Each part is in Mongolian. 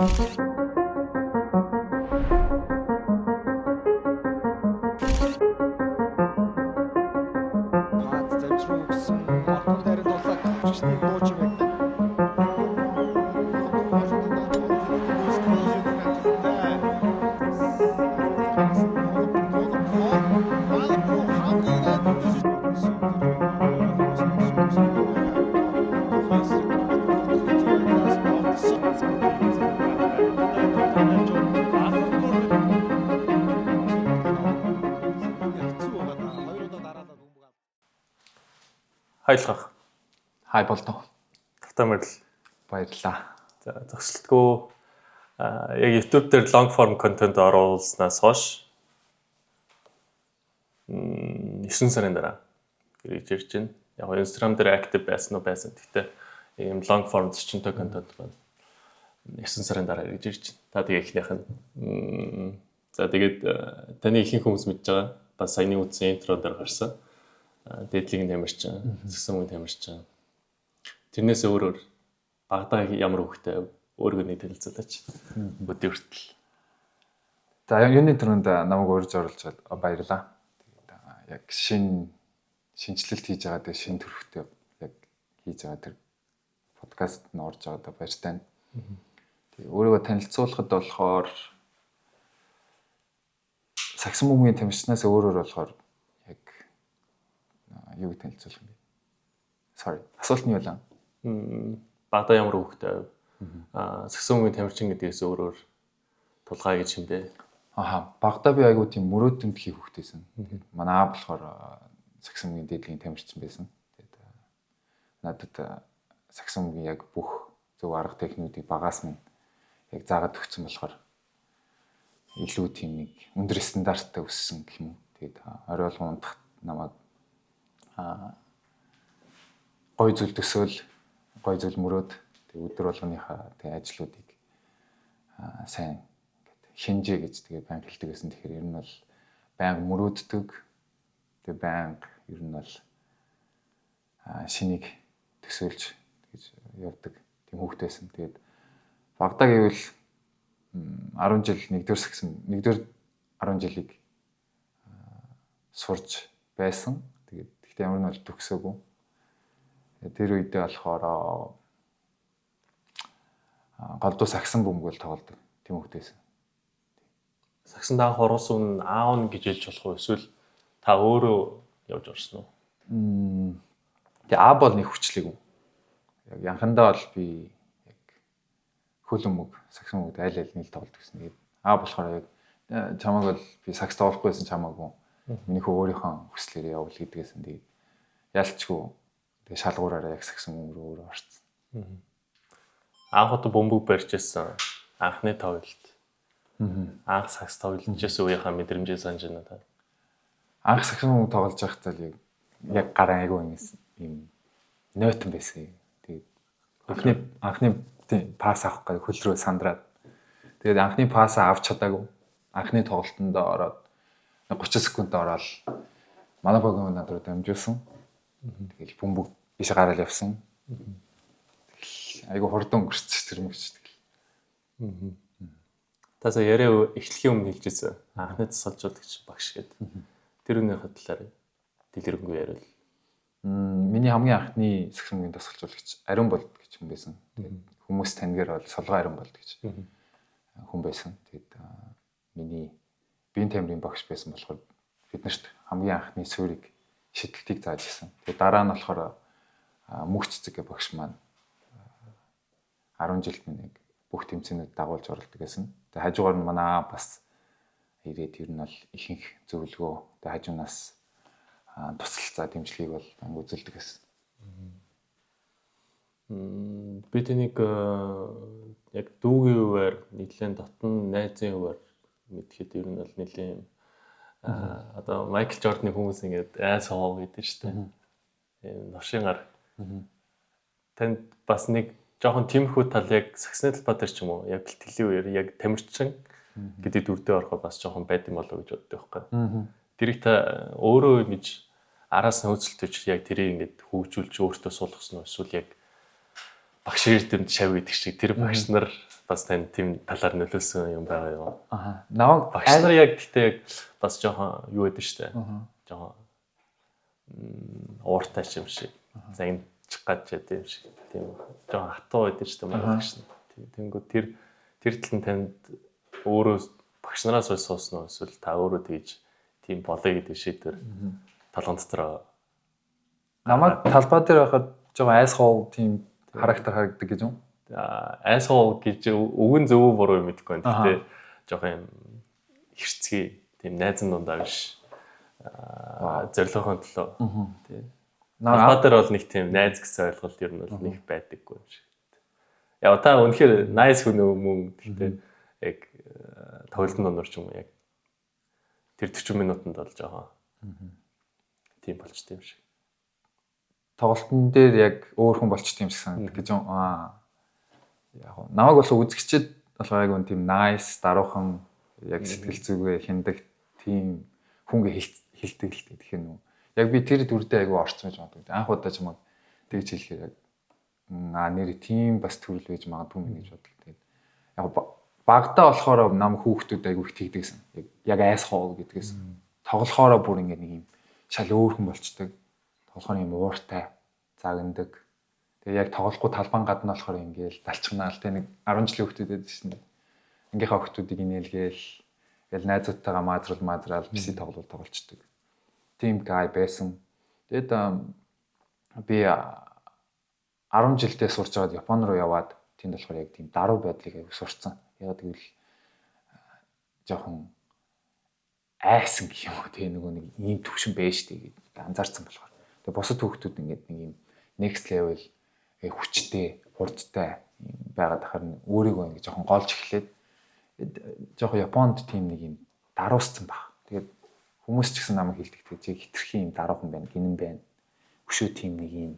Маад завж руу өгсөн. Ортон дайран дулааг жүжигчний дуу чимээ. Хайлах. Хай болдоо. Тавтай морил. Баярлалаа. За зогсолтгүй яг YouTube дээр long form content оруулснаас хойш 9 сарын дараа хэрэгж ирж байна. Яг Instagram дээр active байсан уу байсан. Гэхдээ ийм long form зочинтой контент байна. 9 сарын дараа хэрэгж ирж байна. Та тэгээ эхнийх нь. За тэгээд таны ихэнх хүмүүс мэдж байгаа. Бас саяны үзсэн интро дээр гарсан. Дээдлийн тамирчин, згсэн мөн тамирчин. Тэрнээс өөрөөр багадаа ямар хөвгтэй өөргөө нэг танилцуулаач. Өдөө хүртэл. За юуны түрүүнд намайг урьж оруулж баярлалаа. Тэгээд яг шинэчлэлт хийж байгаа тэр шинэ төрхтэй яг хийж байгаа тэр подкаст нь орж байгаадаа баяртай байна. Тэгээ өөрийгөө танилцуулахад болохоор сагсан бөмбөгийн тамирчнаас өөрөөр болохоор яг юуг танилцуулах юм бэ? Sorry. Асуулт нь юу лээ? Багадаа ямар хөвгтэй? Сагсан бөмбөгийн тамирчин гэдгээс өөрөөр тулгай гэж юм бэ? Аха. Багадаа би айгуу тийм мөрөөдөмтгий хөвгтэйсэн. Тэгээд манай аав болохоор сагсан бөмбөгийн дээдлийн тамирчин байсан. Тэгээд надад сагсан бөмбөгийн яг бүх зөв арга техникүүдийг багаас минь яг заагаад өгсөн болохоор илүү тийм нэг өндөр стандарттай өссөн гэх юм уу. Тэгээд орой болгон унтах намайг гой зүйл төсөөл, гой зүйл мөрөөд, тэг өдөр болгоныхаа тэг ажлуудыг сайн ингээд хинжээ гэж тэгээ байнга хэлдэг байсан. Тэгэхээр ер нь бол байнга мөрөөддөг. Тэгээ байнга ер нь бол шинийг төсөөлж тэгж явдаг тийм хүүхэд байсан. Тэгээд багадаа гэвэл 10 жил нэгдүгээр сагсан, нэгдүгээр 10 жилийг сурч байсан. Тэгээд гэхдээ ямар нь бол төгсөөгүй. Тэр үедээ болохоор голдуу сагсан бөмбөг бол тоглодог тийм хүүхэд байсан. Сагсанд анх оруулсан нь аав нь гэж хэлж болох уу? Эсвэл та өөрөө явж орсон уу? Тэгээ аав бол нэг хүчлээгүй. Яг янхандаа бол би яг хөлөмөг, сагсан бөмбөгд аль аль нийл тоглодог гэсэн. Тэгээд аав болохоор яг чамайг бол би сагс тоглохгүйсэн чамаагүй. Миний хөө өөрийнхөө хүслээр явуул гэдгээсэн. Тэгээд ялчгүй тэгээ шалгуураараа яг сагсан бөмбөг рүү өөрөө орсон. Анх удаа бөмбөг барьж ирсэн анхны тоглолт. Анх сагс тоглож байсан үеийнхаа мэдрэмжээ санаж байна та. Анх сагсан бөмбөг тоглож байхдаа л яг гараа айгүй ингэсэн юм нойтон байсан. Тэгээд анхны тийм пас авах гэж хөл рүү сандраад. Тэгээд анхны пасаа авч чадаагүй. Анхны тоглолтонд ороод 30 секунд ороод манай багийн над руу дамжуулсан. Тэгэл бөмбөг ийш гараал явсан. Тэгэл айгүй хурдан өнгөрсөн тэр мөч тэгэл. Тасаа яриа эхлэхийн өмнө хэлж ирсэн. Анхны тасалжуулагч багш гэдэг. Тэр үнийхээ талаар дэлгэрэнгүй яриул. Миний хамгийн анхны сагсан бөмбөгийн тасалжуулагч Ариун болд гэж хүн байсан. Тэгээд хүмүүс таньгаар бол Солгой Ариун болд гэж хүн байсан. Тэгээд миний биеийн тамирын багш байсан болохоор биднэрт хамгийн анхны суурийг шидэлтийг зааж ирсэн. Тэгээд дараа нь болохоор Мөнх цэцэг гэх багш маань 10 жилд минь бүх тэмцээнүүд дагуулж оролдог байсан. Тэгээд хажуугаар нь манай аав бас ирээд ер нь бол ихэнх зөвлөгөө тэгээд хажуунаас тусалцаа дэмжлэгийг бол анги үзүүлдэг байсан. Би тэнийг яг дүүгийн үеэр нэлээд дотн найзын үеэр мэдхэд ер нь бол нэлээд одоо Майкл Жорданы хүмүүс ингээд asshole гэдэг шүү дээ. Ийм новшин гар. Танд бас нэг жоохон тиймэрхүү тал яг сагсны талбай дээр ч юм уу яг бэлтгэлийн үеэр яг тамирчин гэдэг дүрдээ ороход бас жоохон байд юм болоо гэж боддог байхгүй. Тэрийг та өөрөө ингэж араас нь хөөцөлтөж яг тэрийг ингээд хөгжүүлж өөртөө суулгасан уу эсвэл яг Багш эрдэмт шав гэдэг шиг тэр багш нар бас танд тийм талаар нөлөөлсөн юм байгаа юу? Аха. Намайг Багш нар яг гэхдээ яг бас жоохон юу гэдэг штэ. Жоохон ууртай юм шиг. Загначих гаж яд юм шиг. Тийм жоохон хатуу байдаг штэ манай багш нар. Тэнгүү тэр тал нь танд өөрөө багш нараас хойш суусан уу эсвэл та өөрөө тэгж тийм болъё гэдэг шийдвэр толгон дотор намайг талбай дээр байхад жоохон asshole тийм характер харагддаг гэж юм. Asshole гэж үг нь зөв үү буруу юм мэдэхгүй байна. Гэхдээ жоохон юм хэрцгий тийм найзан дундаа биш. Зорилгын төлөө. Тийм. Талбай дээр бол нэг тийм найз гэсэн ойлголт ер нь бол нэг байдаггүй юм шиг. Яг та үнэхээр nice хүн мөн гэхдээ яг тоглолтын дундуур ч юм уу яг тэр 40 минутанд бол жоохон тийм болчтой юм шиг. Тоглолтын дээр яг өөр хүн болчтой юм шиг санагддаг гэж юм. Яг намайг бол үзэгчид болохоор яг үн тийм nice, даруухан, яг сэтгэл зүгээ хяндаг тийм хүнгээ хэлдэг л дээ. Тэгэхээр нүү яг би тэр дүрдээ айгүй орцсон гэж боддог. Анх удаа ч юм тэгж хэлэхээр яг нэр тийм бас төрөл байж магадгүй мэн гэж бодлоо. Тэгээд яг багадаа болохоор нам хүүхдүүд айгүй их тэгдэгсэн. Яг asshole гэдгээс тоглохоороо бүр ингэ нэг юм шал өөр хүн болчдөг. Тоглохоор юм ууртай, загнадаг. Тэгээ яг тоглохгүй талбан гадна болохоор ингээл далчгнаал тэ нэг 10 жилийн хүүхдүүд байдаг шин. Ангийнхаа хүүхдүүдийг инээлгээл ингээл найзуудтайгаа маазрал маазраал PC тоглол тоглолцдог. Тийм guy байсан. Тэгээд би 10 жилдээ сурч байгаад Япон руу яваад тэнд болохоор яг тийм даруй байдлыг аяг сурцсан. Яг тэгвэл жоохон айсан гэх юм уу те нөгөө нэг ийм төвшин байж тээ гэдээ анзаарсан болохоор. Тэгээ бусад хүүхдүүд ингээд нэг ийм next level хүчтэй, хурдтай байгаад ахаар өөрийгөө ингээд жоохон голж эхлээд жоохон Японд тийм нэг юм дарууссан баг. Тэгээд хүмүүс ч гэсэн намайг хэлдэг те чи хитрхи юм даруухан байна, гинэн байна. Өшөө тийм нэг юм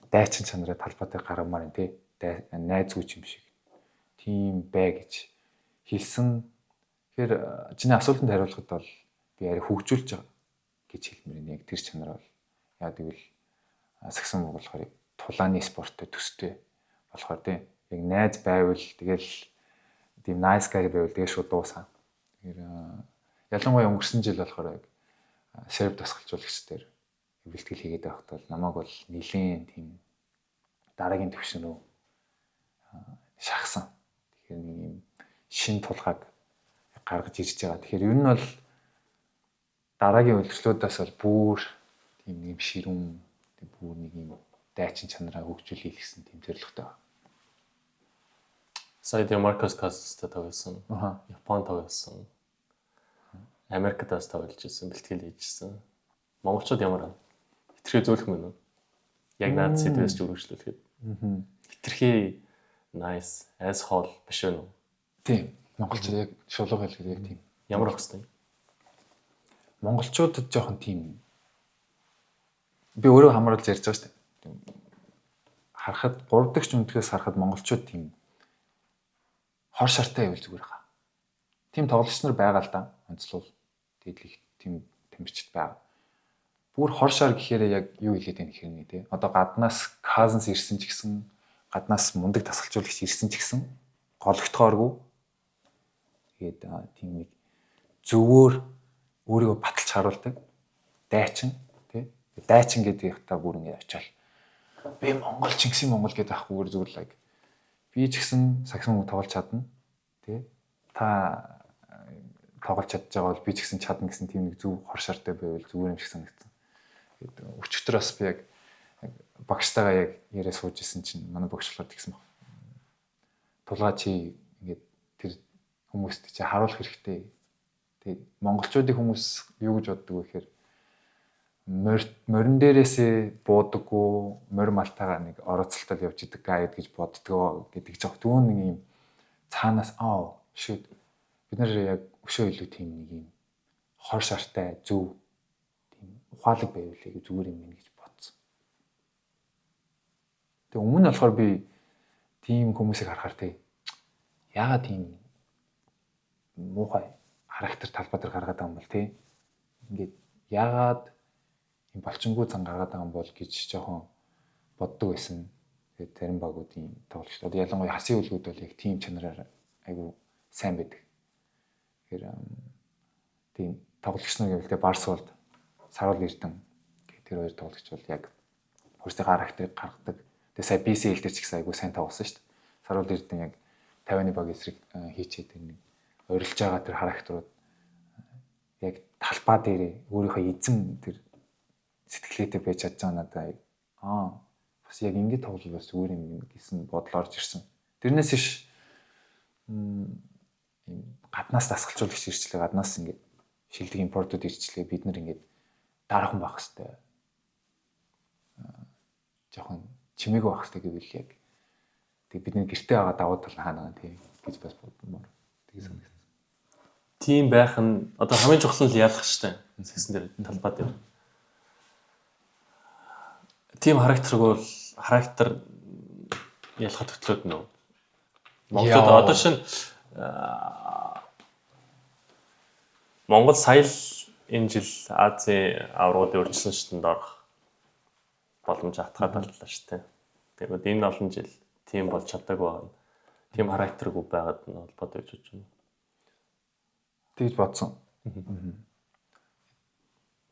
дайчин чанараа талбайтай гаргамаар юм те найзгүй юм шиг тийм бай гэж хэлсэн. Тэгэхээр чиний асуултанд хариулахад бол би арай хөгжүүлж байгаа гэж хэлмээр байна. Яг тэр чанар бол яг тэгвэл сагсан мөг болохоор тулааны спорттой төстэй болохоор тийм яг найз байвал тэгэл тийм nice guy байвал тэгээ шууд дуусаа. Тэгэхээр ялангуяа өнгөрсөн жил болохоор яг серб дасгалжуулагч дээр бэлтгэл хийгээд байхад бол намайг бол нилээн тийм дараагийн түвшин рүү шахсан. Тэгэхээр нэг юм шин тулгааг гаргаж ирж байгаа. Тэгэхээр ер нь бол дараагийн үйлчлүүдээс бол бүр тийм нэг юм ширүүн бүр нэг юм дайчин чанараа хөгжүүлэе гэсэн тийм зорилготой байна. Сая Маркус Кастай тоглосон. Япон тоглосон. Америкт бас тоглож ирсэн, бэлтгэл хийжсэн. Монголчууд ямар вэ? Хитрхи зөөлөх мөн үү? Яг наад сэдвээс ч үргэлжлүүлэхэд. Хитрхи nice, asshole биш үү? Тийм. Монголчууд яг шулууг хэлэхэд яг тийм. Ямар ах хэвтэй? Монголчуудад жоохон тийм би өөрөө хамруулж ярьж байгаа шүү дээ. Харахад 3 дахь өнтгөөс харахад монголчууд тийм хор шартай байвал зүгээр хаа. Тийм тоглогч нар байгаа л да. Онцлол. Тэгэл их тийм тамирчид байгаа. Бүр хор шар гэхээр яг юу хэлээд байна гэхээр нэ тий. Одоо гаднаас Cousins ирсэн ч гэсэн гаднаас мундаг дасгалжуулагч ирсэн ч гэсэн гологдохооргүй. Тэгээд тийм нэг зөвөр өөрийгөө баталж харуулдаг. Дайчин тий. Дайчин гэдэг ихта бүр ингэ очиад би Монгол Чингисийн Монгол гэдэг ахгүйгээр зүгээр л би ч гэсэн сагсан мөнгө тоглож чадна тий. Та тоглож чадж байгаа бол би ч гэсэн чадна гэсэн тийм нэг зөв хор шартай байвал зүгээр юм шиг санагдсан. Тэгээд өчигдөр бас би яг багштайгаа яг яриа сууж исэн чинь манай багш болохоор тэгсэн баг. Тулгаа чи ингээд тэр хүмүүст чи харуулах хэрэгтэй. Тэгээд монголчуудын хүмүүс юу гэж боддог вэ гэхээр морин дээрээсээ буудаггүй, морь малтайгаа нэг орооцолтол явж идэг гайд гэж боддгоо гэдэг жоо. Түүн нэг юм цаанаас аа shoot бид нар яг өшөө илүү тийм нэг юм хор шартай зөв тийм ухаалаг байвал зүгээр юм байна гэж бодсон. Тэгээ өмнө нь болохоор би тийм хүмүүсийг харахаар тий яагаад тийм муухай характер талбай дээр гаргаад байгаа юм бол тий ингээд яагаад юм болчинггүй зан гаргаад байгаа юм бол гэж жоохон боддог байсан. Тэгээд зарим багуудын тоглогч одоо ялангуяа хасын үлгүүд бол яг тийм чанараар айгүй сайн байдаг. Тэгэхээр тийм тоглогч нар гэвэл Барс болд Саруул Эрдэн тэр хоёр тоглогч бол яг өөрсдийнхөө характерыг гаргадаг. Тэгээ сая BCL дээр ч гэсэн айгүй сайн тоглосон шүү дээ. Саруул Эрдэн яг 50-ны баг эсрэг хийчээд тэр нэг орилж байгаа тэр характерууд яг талбай дээрээ өөрийнхөө эзэн тэр сэтгэлгээтэй байж чадж байгаа надад бас яг ингэж тоглол бас зүгээр юм гэсэн бодол орж ирсэн. Тэрнээс иш ийм гаднаас дасгалжуулагч ирчлээ, гаднаас ингээд шилдэг импортууд ирчлээ. Бид нар ингээд дараахан байх хэвээр. Жохон чимээгүй байх хэвээр гэвэл яг тэг бид нар гэртээ байгаа давуу тал хаана байгаа тийм гэж бас бодмоор тийг санагдсан. Тийм байх нь одоо хамгийн чухал нь ялах штэ. Сэгсэн дээр талбай дээр. Тийм характерыг бол характер ялахад хөтлөөд нөө. Монголд одоо шин Монгол сая л энэ жил Азийн аваргуудын урьдчилан шатанд орох боломж атгаад аллаа шүү дээ. Тэгвэл энэ олон жил тийм болж чадаагүй байгаа. Тийм характергүй байгаад нь холбоотой гэж бодож байна. Тэгж бодсон.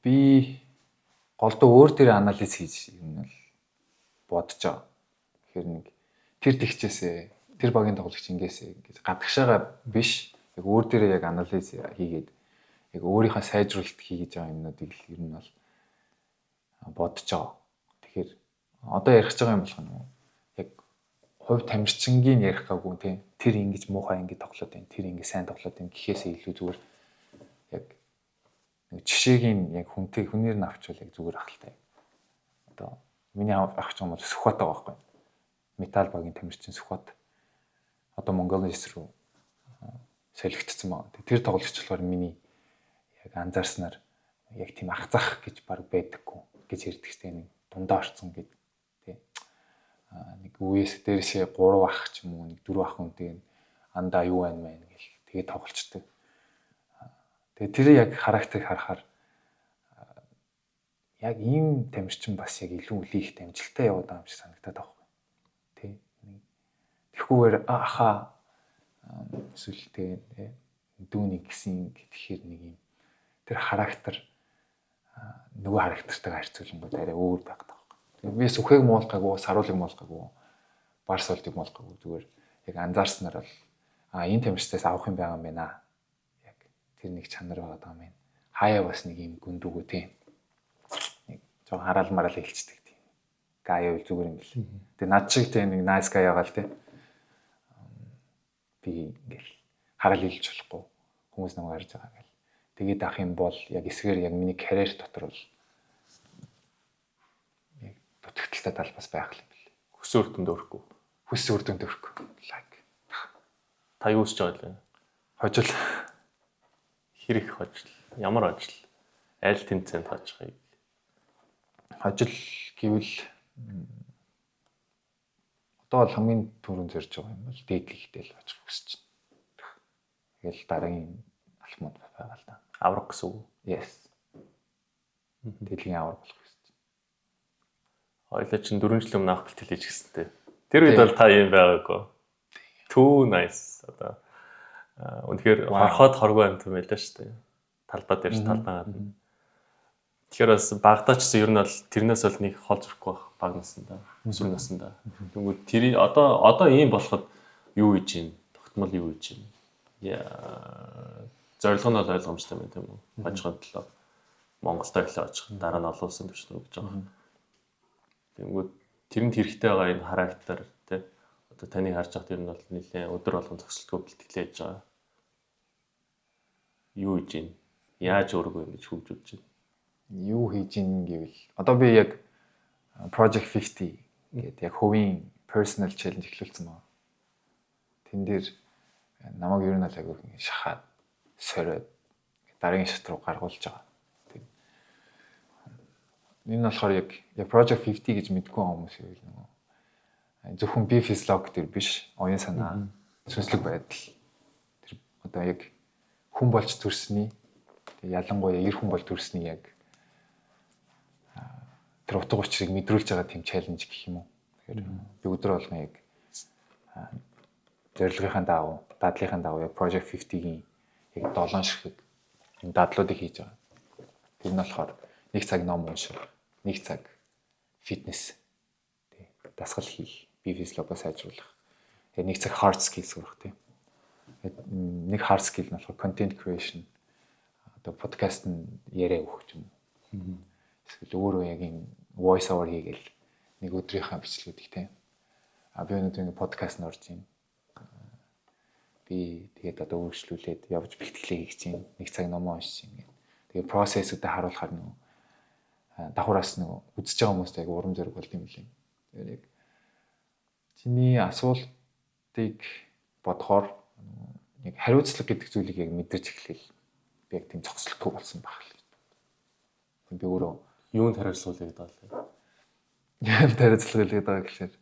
Би голдуу өөр дээр анализ хийж юм бол бодож байгаа. Тэгэхээр нэг тэр тэгчээсээ тэр багийн тоглогч ингээсээ гэж гадагшаага биш яг өөр дээрээ яг анализ хийгээд яг өөрийнхөө сайжруулалт хийж байгаа юмнуудыг л ер нь бол бодож байгаа. Тэгэхээр одоо ярих гэж байгаа юм болох нь яг хувь тамирчингийн ярих гаагүй тийм тэр ингэж муухай ингэж тоглоод байна, тэр ингэ сайн тоглоод байна гэхээсээ илүү зүгээр яг нэг жишээг нь яг хүнтэй хүнээр нь авчвал яг зүгээр ах л та. Одоо миний авах юм бол Сүхбат байгаа байхгүй. Металл багийн тамирчин Сүхбат одоо Монголын рүү солигдсон байна. Тэр тоглогч болохоор миний яг анзаарснаар яг тийм ах зах гэж баг байдаггүй гэж ярьдаг чинь нэг дундаа орцсон гэд тий. Нэг үеэс дээрээсээ 3 ах ч юм уу нэг 4 ах хүнтэй андаа юу байна мэн гэл тэгээ тоглолцдог. Тэгээ тэр яг характерыг харахаар яг ийм тамирчин бас яг илүү лигт амжилттай яваад байгаа юм шиг санагдаад байгаа байхгүй. Тий. Тэгэхгүйгээр аха эсвэл тэгээ дүүний гэсэн гэхээр нэг юм тэр характер нөгөө характертайгаа харьцуулангууд арай өөр байх байгаа байхгүй. Би сүхэг муулгаагүй, саруулыг муулгаагүй, барс болдыг муулгаагүй зүгээр яг анзаарснаар бол энэ тамирчдаас авах юм байгаа юм байна. Яг тэр нэг чанар байгаа юм байна. Хаяа бас нэг юм гүндүгүү тийм. Нэг жоо хараал мараал хэлцдэг тийм. Гаяа зүгээр юм бэл. Тэгээ над шиг тийм нэг nice guy байгаа л тийм. Би ингээл хараал хэлж болохгүй хүмүүс намайг харж байгаа гэл. Тэгээд ах юм бол яг эсгээр яг миний карьер дотор бол яг дутагдaltaй тал бас байх юм бэл. Хүссэн үр дүнд өрөхгүй. Хүссэн үр дүнд өрөхгүй. Like. Та юу хүсэж байгаа вэ? Хожил. Хэр их хожил? Ямар хожил? Аль тэмцээнд хожихыг? Хожил гэвэл одоо бол хамгийн түрүүнд зорж байгаа юм бол дээд лигтэй л очих хүсэж байна. Тэгэл дараагийн алхмууд байгаа л да. Авраг гэсэн үг. Yes. Дэлхийн авраг болох хүсэж байна. Хоёлаа чинь 4 жилийн өмнө анх бэлтгэл хийж гисэнтэй. Тэр үед бол та юм байгаагүй. Too nice. Одоо үнэхээр хорхоод хоргүй амт юм байлаа шүү дээ. Талбай дээр талбай гадна. Тэгэхээр бас багадаа ч гэсэн ер нь бол тэрнээс бол нэг хол зөрөхгүй байх баг насандаа, өсвөр насандаа. Тэнгүүд тэр одоо ийм болоход юу хийж юм? Тогтмол юу хийж юм? Яа зорилго нь бол ойлгомжтой байна тийм үү? Хожихын төлөө Монголд эхлээ очих, дараа нь олон улсын түвшин рүү гэж байгаа. Тэнгүүд тэрэнд хэрэгтэй байгаа энэ характер тий одоо таныг харж байхад ер нь бол нэлээд өдөр болгон зогсолтгүй бэлтгэлээ хийж байгаа. Юу хийж юм? Яаж өөрийгөө ингэж хөгжүүлж байна? Юу хийж ийн гэвэл одоо би яг Project 50 гэдэг яг хувийн personal challenge эхлүүлсэн байна. Тэн дээр намайг ер нь л айгүй ингэ шахаад сориод дараагийн шат руу гаргуулж байгаа. Тийм. Энэ нь болохоор яг Project 50 гэж мэдгүй байгаа хүмүүс ивэл нөгөө зөвхөн би физиолог дээр биш, оюун санаа, сүнслэг байдал тэр одоо яг хүн болж төрсний тэг ялангуяа эр хүн бол төрсний яг тэр утга учирыг мэдрүүлж байгаа тийм challenge гэх юм уу. Тэгэхээр Тэгэхээр би өдөр болгон яг зорилгынхаа дагуу, дадлынхаа дагуу яг Project 50-гийн яг 7 ширхэг энэ дадлуудыг хийж байгаа. Тэр нь болохоор нэг цаг ном унших, нэг цаг фитнес, тий, дасгал хийх, бие физиологоо сайжруулах. Тэгээ нэг цаг hard skill сурах, тий. Нэг hard skill нь болохоор content creation, одоо подкаст нь яриа өгөх юм уу. Эсвэл өөрөө яг юм voice over хийгээл нэг өдрийнхөө бичлэгүүдийг, тий. А би өнөөдөр ингэ подкаст нь орж байна. Би тэгээд одоо өөрчлүүлээд явж бэлтгэлээ хийх чинь, нэг цаг номоо уншиж чинь гэх. Тэгээ process үүдээ харуулахаар нөгөө давхараас нөгөө үзэж байгаа хүмүүст яг урам зориг болд юм лээ. Тэгээд яг чиний асуултыг бодохоор яг хариуцлага гэдэг зүйлийг яг мэдэрч эхлэв. Би яг тийм зогсолтгүй болсон байх л гэж. Би өөрөө юунд хариуцлага гэдэг байгаа вэ? Юунд хариуцлага гэдэг байгаа гэхээр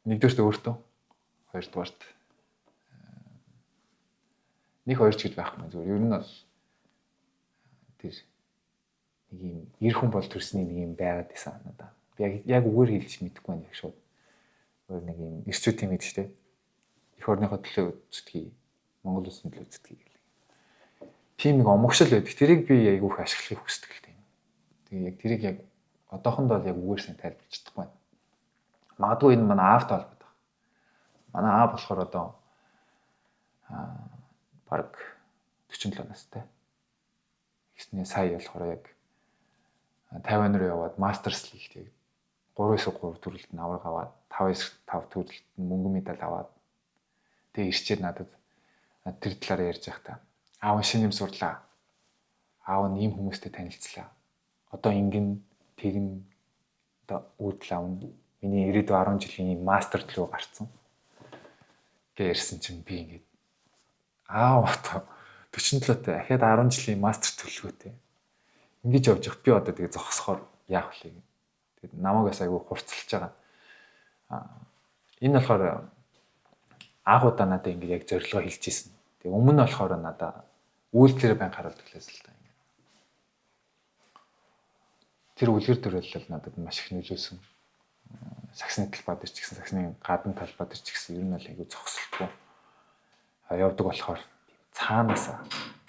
нэгдүгээрт өөртөө, хоёрдугаарт нэг хоёр ч гэж байхгүй, зүгээр ер нь бол тэр нэг юм эр хүн бол төрсний нэг юм байгаад байсан надаа. Би яг үгээр хэлж мэдэхгүй байна яг шууд. Өөр нэг юм эрчүүд тийм гэдэг чинь эх орныхоо төлөө зүтгэе, Монгол улсын төлөө зүтгэе гэх. Тийм нэг омогшил байдаг. Тэрийг би айгүйх ашиглахыг хүсдэг л тийм. Тэгээ яг тэрийг яг одоохондоо л яг үгээр сайн тайлбарлаж чадахгүй байна. Магадгүй энэ манай аавтай холбоотой. Манай аав болохоор одоо бараг 47 настай. Тэгснээ сая болохоор яг Тайван руу яваад Masters League-т яг 3-9 3 төрөлд нь аварга аваад, 5-9 5 төрөлд нь мөнгөн медаль аваад, тэгээ ирчээд надад тэр талаараа ярьж байхдаа аав нь шинэ юм сурлаа. Аав нь ийм хүмүүстэй танилцлаа. Одоо ингэн тэгнэ, одоо үүдэл аавна. Миний ирээдүйн 10 жилийн ийм мастер руу гарцсан. Гэ ярьсан чинь би ингээд аав одоо 47-тай, ахиад 10 жилийн мастер төлөвлөгөөтэй. Ингэж явж явах би одоо тэгээ зогсохоор яах вэ? Тэгээд намайг бас айгүй хурцлж байгаа. Энэ болохоор анх удаа надад ингэж яг зорилгоо хэлж ирсэн. Тэгээ өмнө нь болохоор надад үйлдэлээр байн харуулдаг лээс л та ингэ. Тэр үлгэр дуурайл надад маш их нөлөөлсөн. Саксны талбай дээр ч гэсэн, саксны гадна талбай дээр ч гэсэн ер нь бол айгүй зогсолтгүй явдаг болохоор цаанаасаа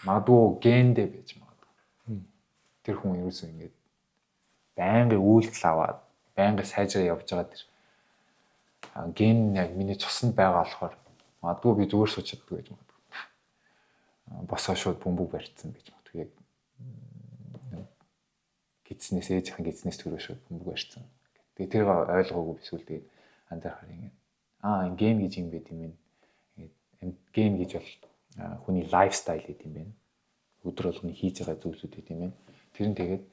магадгүй гендэ байж магадгүй. Тэр хүн ерөөсөө ингэж байнгын үйлдэл аваад байнгын сайжраа явж байгаа тэр ген яг миний цуснд байгаа болохоор магадгүй би зүгээр сууж чаддгүй байж магадгүй. Босоо шууд бөмбөг барьцсан байж магадгүй, яг гидснээс, ээжийнхэн гидснээс төрөө шууд бөмбөг барьцсан. Тэгээ тэрийг ойлгоогүй би сүүл тэгээд анзаарахаар ингэ энэ ген гэж юм байт юм байна. Ингээд ген гэж бол хүний lifestyle гэдэг юм байна. Өдөр болгоны хийж байгаа зүйлсүүд гэдэг юм байна. Тэр нь тэгээд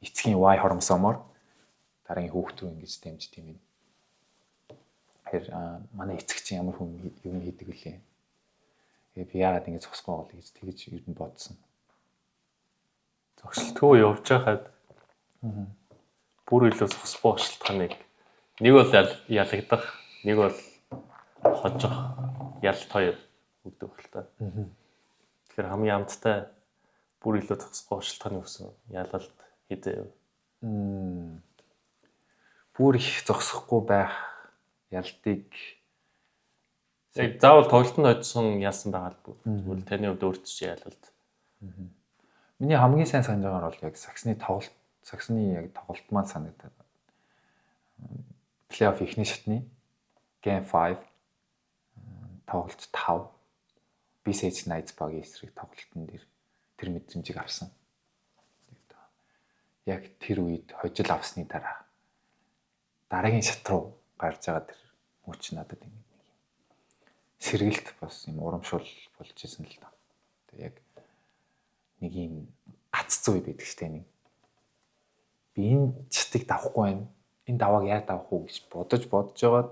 эцгийн Y хромосомоор дараагийн хүүхд рүү ингэж дамжд юм байна. Тэгэхээр манай эцэг чинь ямар хүн юм хийдэг вүлээ? Тэгээ би яагаад ингэж зогсохгүй бол гэж тэгэж ер нь бодсон. Зогсолтгүй явж байхад бүр илүү зогсохгүй шалтгааныг нэг бол ялагдах, нэг бол хожих, ялалт хоёр өгдөг л та. Тэгэхээр хамгийн амттай бүр илүү зогсохгүй шалтгааны өсөн ялалт хэзээ юу? Бүр их зогсохгүй байх ялтыг яг заавал тоглолтод очсон ялсан байгаа л тэгвэл таны хувьд өөрт чинь ялалт. Миний хамгийн сайн санаж байгаагаар бол яг саксны тоглолт, саксны яг тоглолт маань санагдаад. Плей-офф эхний шатны Game 5, тоглолт 5, BCH Knights багийн эсрэг тоглолтын дээр тэр мэдрэмжийг авсан. Яг тэр үед хожил авсны дараа дараагийн шат руу гарч байгаа тэр мөч надад ингэ нэг юм сэргэлт бас юм урамшуул болж исэн л да. Тэгээ яг нэг юм гаццсан үе байдаг штэ нэг. Би энэ шатыг давахгүй байна. Энэ давааг яаж давах уу гэж бодож бодож жагаад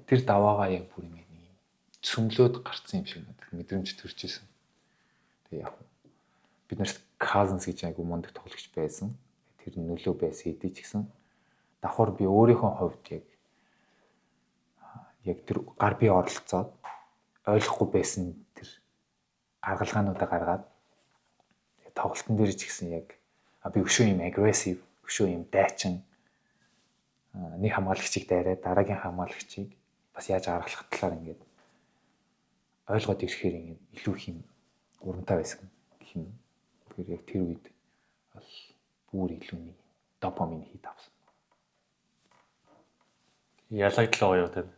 тэр даваагаа яг бүр ингэ нэг юм цөмлөөд гарцсан юм шиг надад мэдрэмж төрж исэн. Тэгээ яг бид нарт Cousins гэж айгу мундаг тоглогч байсан. Тэр нөлөө байсан хэдий ч гэсэн давхар би өөрийнхөө хувьд яг тэр гар бие оролцоод ойлгохгүй байсан тэр гаргалгаануудаа гаргаад тоглолтын дээр ч гэсэн яг би өшөө юм aggressive, өшөө юм дайчин Нэг хамгаалагчийг дайраад дараагийн хамгаалагчийг бас яаж гаргах талаар ингээд ойлгоод ирэхээр ингээд илүү их юм урамтай байсан гэх юм. Тэгэхээр яг тэр үед бол бүр илүү нэг допамин хит авсан. Ялагдал гоё юу тань?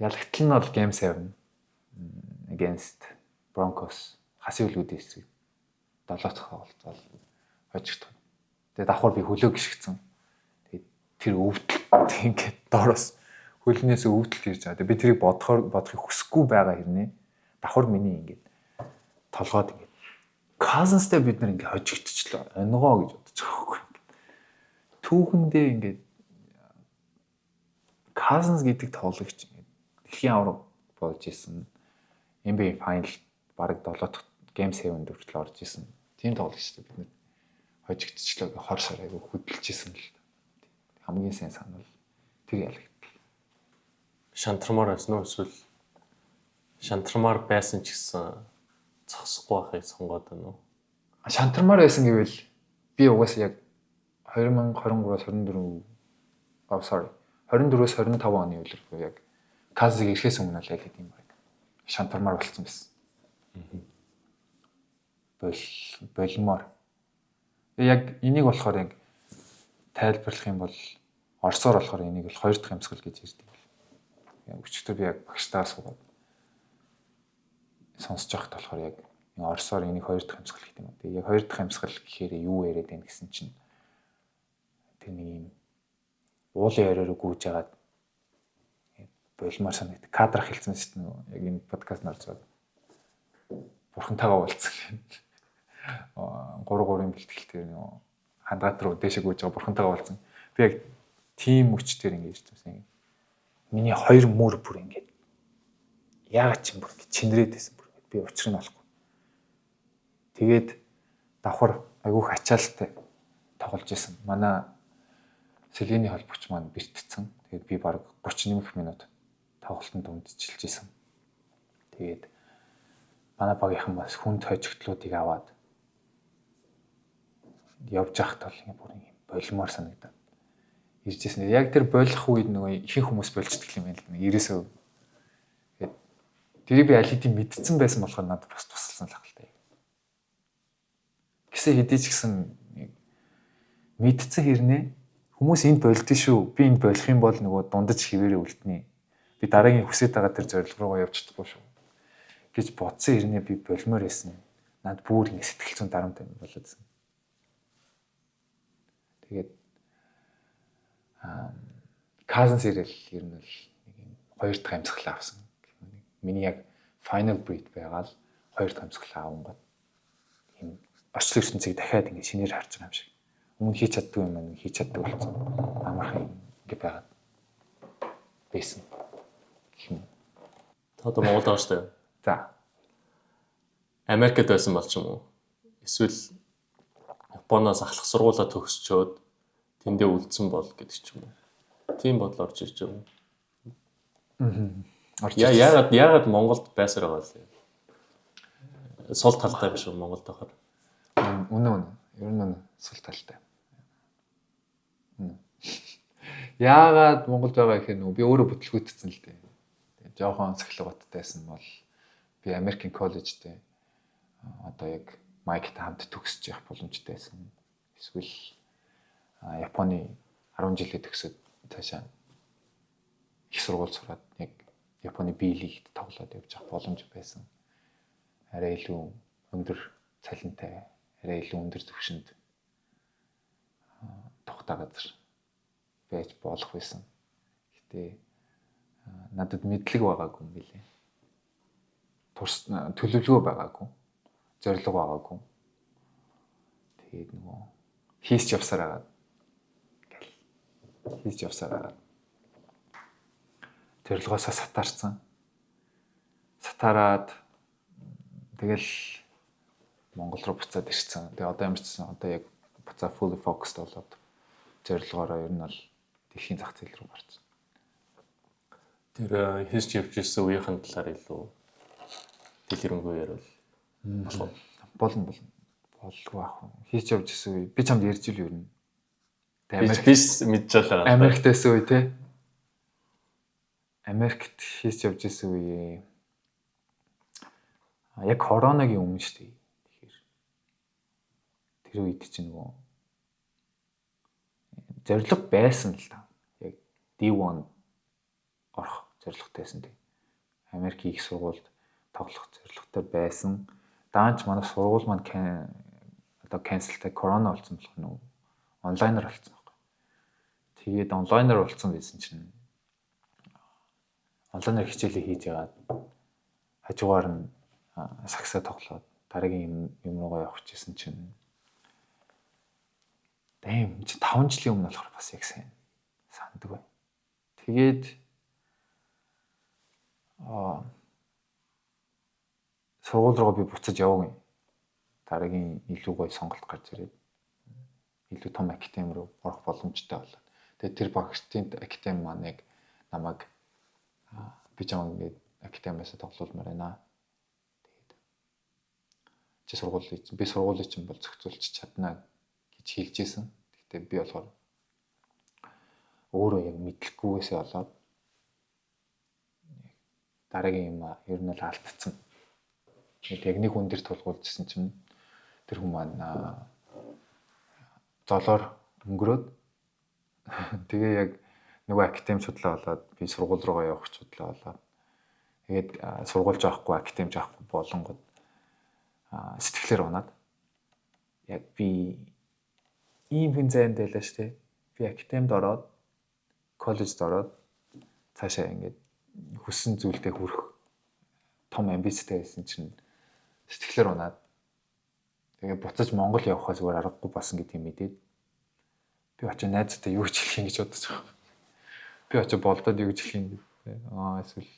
Ялагдал нь бол Game 7 against Broncos хасын хөлгүүдийн эсрэг 7 дахь тоглолт хожигдсон. Тэгээд давхар би хөлөө гიშгцэн. Тэгээд тэр өвдөлт ингээд доороос хөлнөөс өвдөлт ирж байгаа. Тэгээд би тэрийг бодохыг хүсэхгүй байгаа хэрнээ давхар миний ингээд толгойд ингээд Cousins-тэй бид нар ингээд хожигдчихлоо. Онгоо гэж бодож байгаа байхгүй. Түүхэндээ ингээд Cousins гэдэг тоглогч ингээд дэлхийн аварга болж исэн. NBA Final бараг 7 дахь Game 7-д хүртэл орж исэн. Тийм тоглогчтой бид нар хожигдчихлоо гэх хор шар айгу хөдөлж исэн л. Хамгийн сайн санал тэр ялагдтал. Шантармаар байсан уу эсвэл шантармаар байсан ч гэсэн зогсохгүй байхыг сонгоод байна уу? Шантармаар байсан гэвэл би угаасаа яг 2023-аас 24 oh sorry 24-өөс 25 оны үеэр яг Казыг ирэхээс өмнө л аль хэдийн баг шантармаар болцсон байсан. Болмоор. Яг энийг болохоор яг тайлбарлах юм бол орсоор болохоор энийг бол хоёр дахь амьсгал гэж ярьдаг. Яг өчигдөр би яг багштаа суугаад сонсож байхад болохоор яг орсоор энийг хоёр дахь амьсгал гэдэг юм. Тэгээ яг хоёр дахь амьсгал гэхээр юу яриад байна гэсэн чинь тэр нэг юм уулын орой руу гүйж агаад болмоор санагд. Кадрах хэлсэн шүү дээ. Яг энэ подкаст нь орж байгаа. Бурхантайгаа уулзсан гэх. 3-3-ын бэлтгэлээр нөгөө хандаат руу дээшээ гүйж байгаа бурхантайгаа уулзсан. Би яг тийм хүчээр ингэж ирсэн. Миний хоёр мөр бүр ингэж яагаад ч юм бүр ингэж чинрээд байсан бүр ингэ би учрыг нь олохгүй. Тэгээд давхар айгүйх ачаалттай тоглож исэн. Манай Селений холбогч маань бэртцэн. Тэгээд би баг 30 нэмэх минут тоглолтод унтчилж исэн. Тэгээд манай багийнхан бас хүнд хожигдлуудыг аваад явж байхад бол ингэ бүр ингэ болмоор санагдаад ирж ирсэн. Яг тэр болох үед нөгөө ихэнх хүмүүс болждаг юм байна л да. 99%. Тэгээд тэрийг би аль хэдийн мэдсэн байсан болохоор надад бас тусалсан л ах л та. Гэсэн хэдий ч гэсэн мэдсэн хэрнээ хүмүүс энд болдсон шүү. Би энд болох юм бол нөгөө дундаж хിവэрээ үлднэ. Би дараагийн хүсэж байгаа тэр зорилго руугаа явж чадахгүй шүү гэж бодсон хэрнээ би болмоор байсан. Над бүр ингэ сэтгэл зүйн дарамт юм болоод байсан. Тэгээд Cousins ирэл ер нь л нэг юм хоёр дахь амьсгал авсан. Миний яг final breath байгаа л хоёр дахь амьсгал авангууд юм орчлон ертөнцийг дахиад ингэ шинээр харж байгаа юм шиг. Өмнө хийж чаддгүй юм маань хийж чаддаг болсон. Амархан ингэ байгаад байсан гэх юм. Та одоо Монголд байгаа шүү дээ. За. Америкт байсан бол ч юм уу? Эсвэл Японоос ахлах сургуулаа төгсчөөд тэндээ үлдсэн бол гэдэг ч юм уу. Тийм бодол орж ирж байгаа юм. Орж Яагаад яагаад Монголд байсаар байгаа вэ? Сул талтай биш үү Монголд байхаар? Үнэн үнэн. Ер нь үнэн сул талтай. Үнэн. Яагаад Монголд байгаа гэхээр нөгөө би өөрөө бүтлгүүтсэн л дээ. Тэгээд жоохон сахилга баттайсан бол би Америкийн коллежд одоо яг Майктай хамт төгсөж явах боломжтой байсан. Эсвэл Японы 10 жилээ төгсөөд цаашаа их сургууль сураад яг Японы B лигт тоглоод явж явах боломж байсан. Арай илүү өндөр цалинтай, арай илүү өндөр түвшинд тухтай газар байж болох байсан. Гэтэ надад мэдлэг байгаагүй юм билээ. Турс төлөвлөгөө байгаагүй. Зорилго байгаагүй. Тэгээд нөгөө хийсч явсаар агаад гэл хийсч явсаар агаад зорилгоосоо сатаарсан. Сатаарад тэгэл Монгол руу буцаад ирсэн. Тэгээ одоо ямар ч гэсэн одоо яг буцаа fully focused болоод зорилгоороо ер нь бол дэлхийн зах зээл рүү гарсан. Тэр хийсч явж ирсэн үеийнхэн талаар илүү дэлгэрэнгүй ярил болох уу? Болно болно. Болгүй ах. Хийч явж ирсэн үе. Би чамд ярьж ил ер нь. Тэгээ Би мэдчихлээ. Америкт байсан үе те. Америкт хийс явж исэн үе. Яг коронагийн өмнө шүү дээ. Тэгэхээр тэр үед чинь нөгөө зорилго байсан л та. Яг D1 орох зорилготой байсан тийм. Америкийн их сургуульд тоглох зорилготой байсан. Даанч манай сургууль маань одоо cancel-тай корона болсон болох нөгөө онлайнаар болсон байхгүй. Тэгээд онлайнаар болсон байсан чинь онлайнаар хичээлээ хийж яагаад хажуугаар нь сагсаа тоглоод дараагийн юм руугаа явах гэжсэн чинь дэм чи 5 жилийн өмнө болохоор бас яг сайн санддаг бай. Тэгээд сургууль руугаа би буцаж яваагүй. Дараагийн илүү гоё сонголт гарч ирээд илүү том академи руу орох боломжтой болоо. Тэгээд тэр багшдын академи маань яг намайг би чам ингээд академиас тоглуулмаар байна. Тэгээд чи сургуулийг би сургуулийг чинь бол зохицуулж чадна гэж хэлж исэн. Гэхдээ би болохоор өөрөө яг мэдлэггүйгээсээ болоод дараагийн юм ер нь л алдсан. Тэгээд яг нэг хүн дээр тулгуулжсэн чинь тэр хүн маань золоор өнгөрөөд тэгээ яг нөгөө академи судлаа болоод би сургууль руугаа явах судлаа болоод тэгээд сургууль жаахгүй академи жаахгүй болонгод сэтгэлээр унаад яг би ийм хүн зайд байлаа шүү дээ. Би академид ороод коллежид ороод цаашаа ингээд хүссэн зүйлдээ хүрэх том амбицтай байсан чинь сэтгэлээр унаад тэгээ буцаж Монгол явахаа зүгээр аргагүй болсон гэдгийг мэдээд би очиж найзтай юу гэж хэлэх юм гэж бодож байгаа. Би очиж болдоод юу гэж хэлэх юм бэ? Эсвэл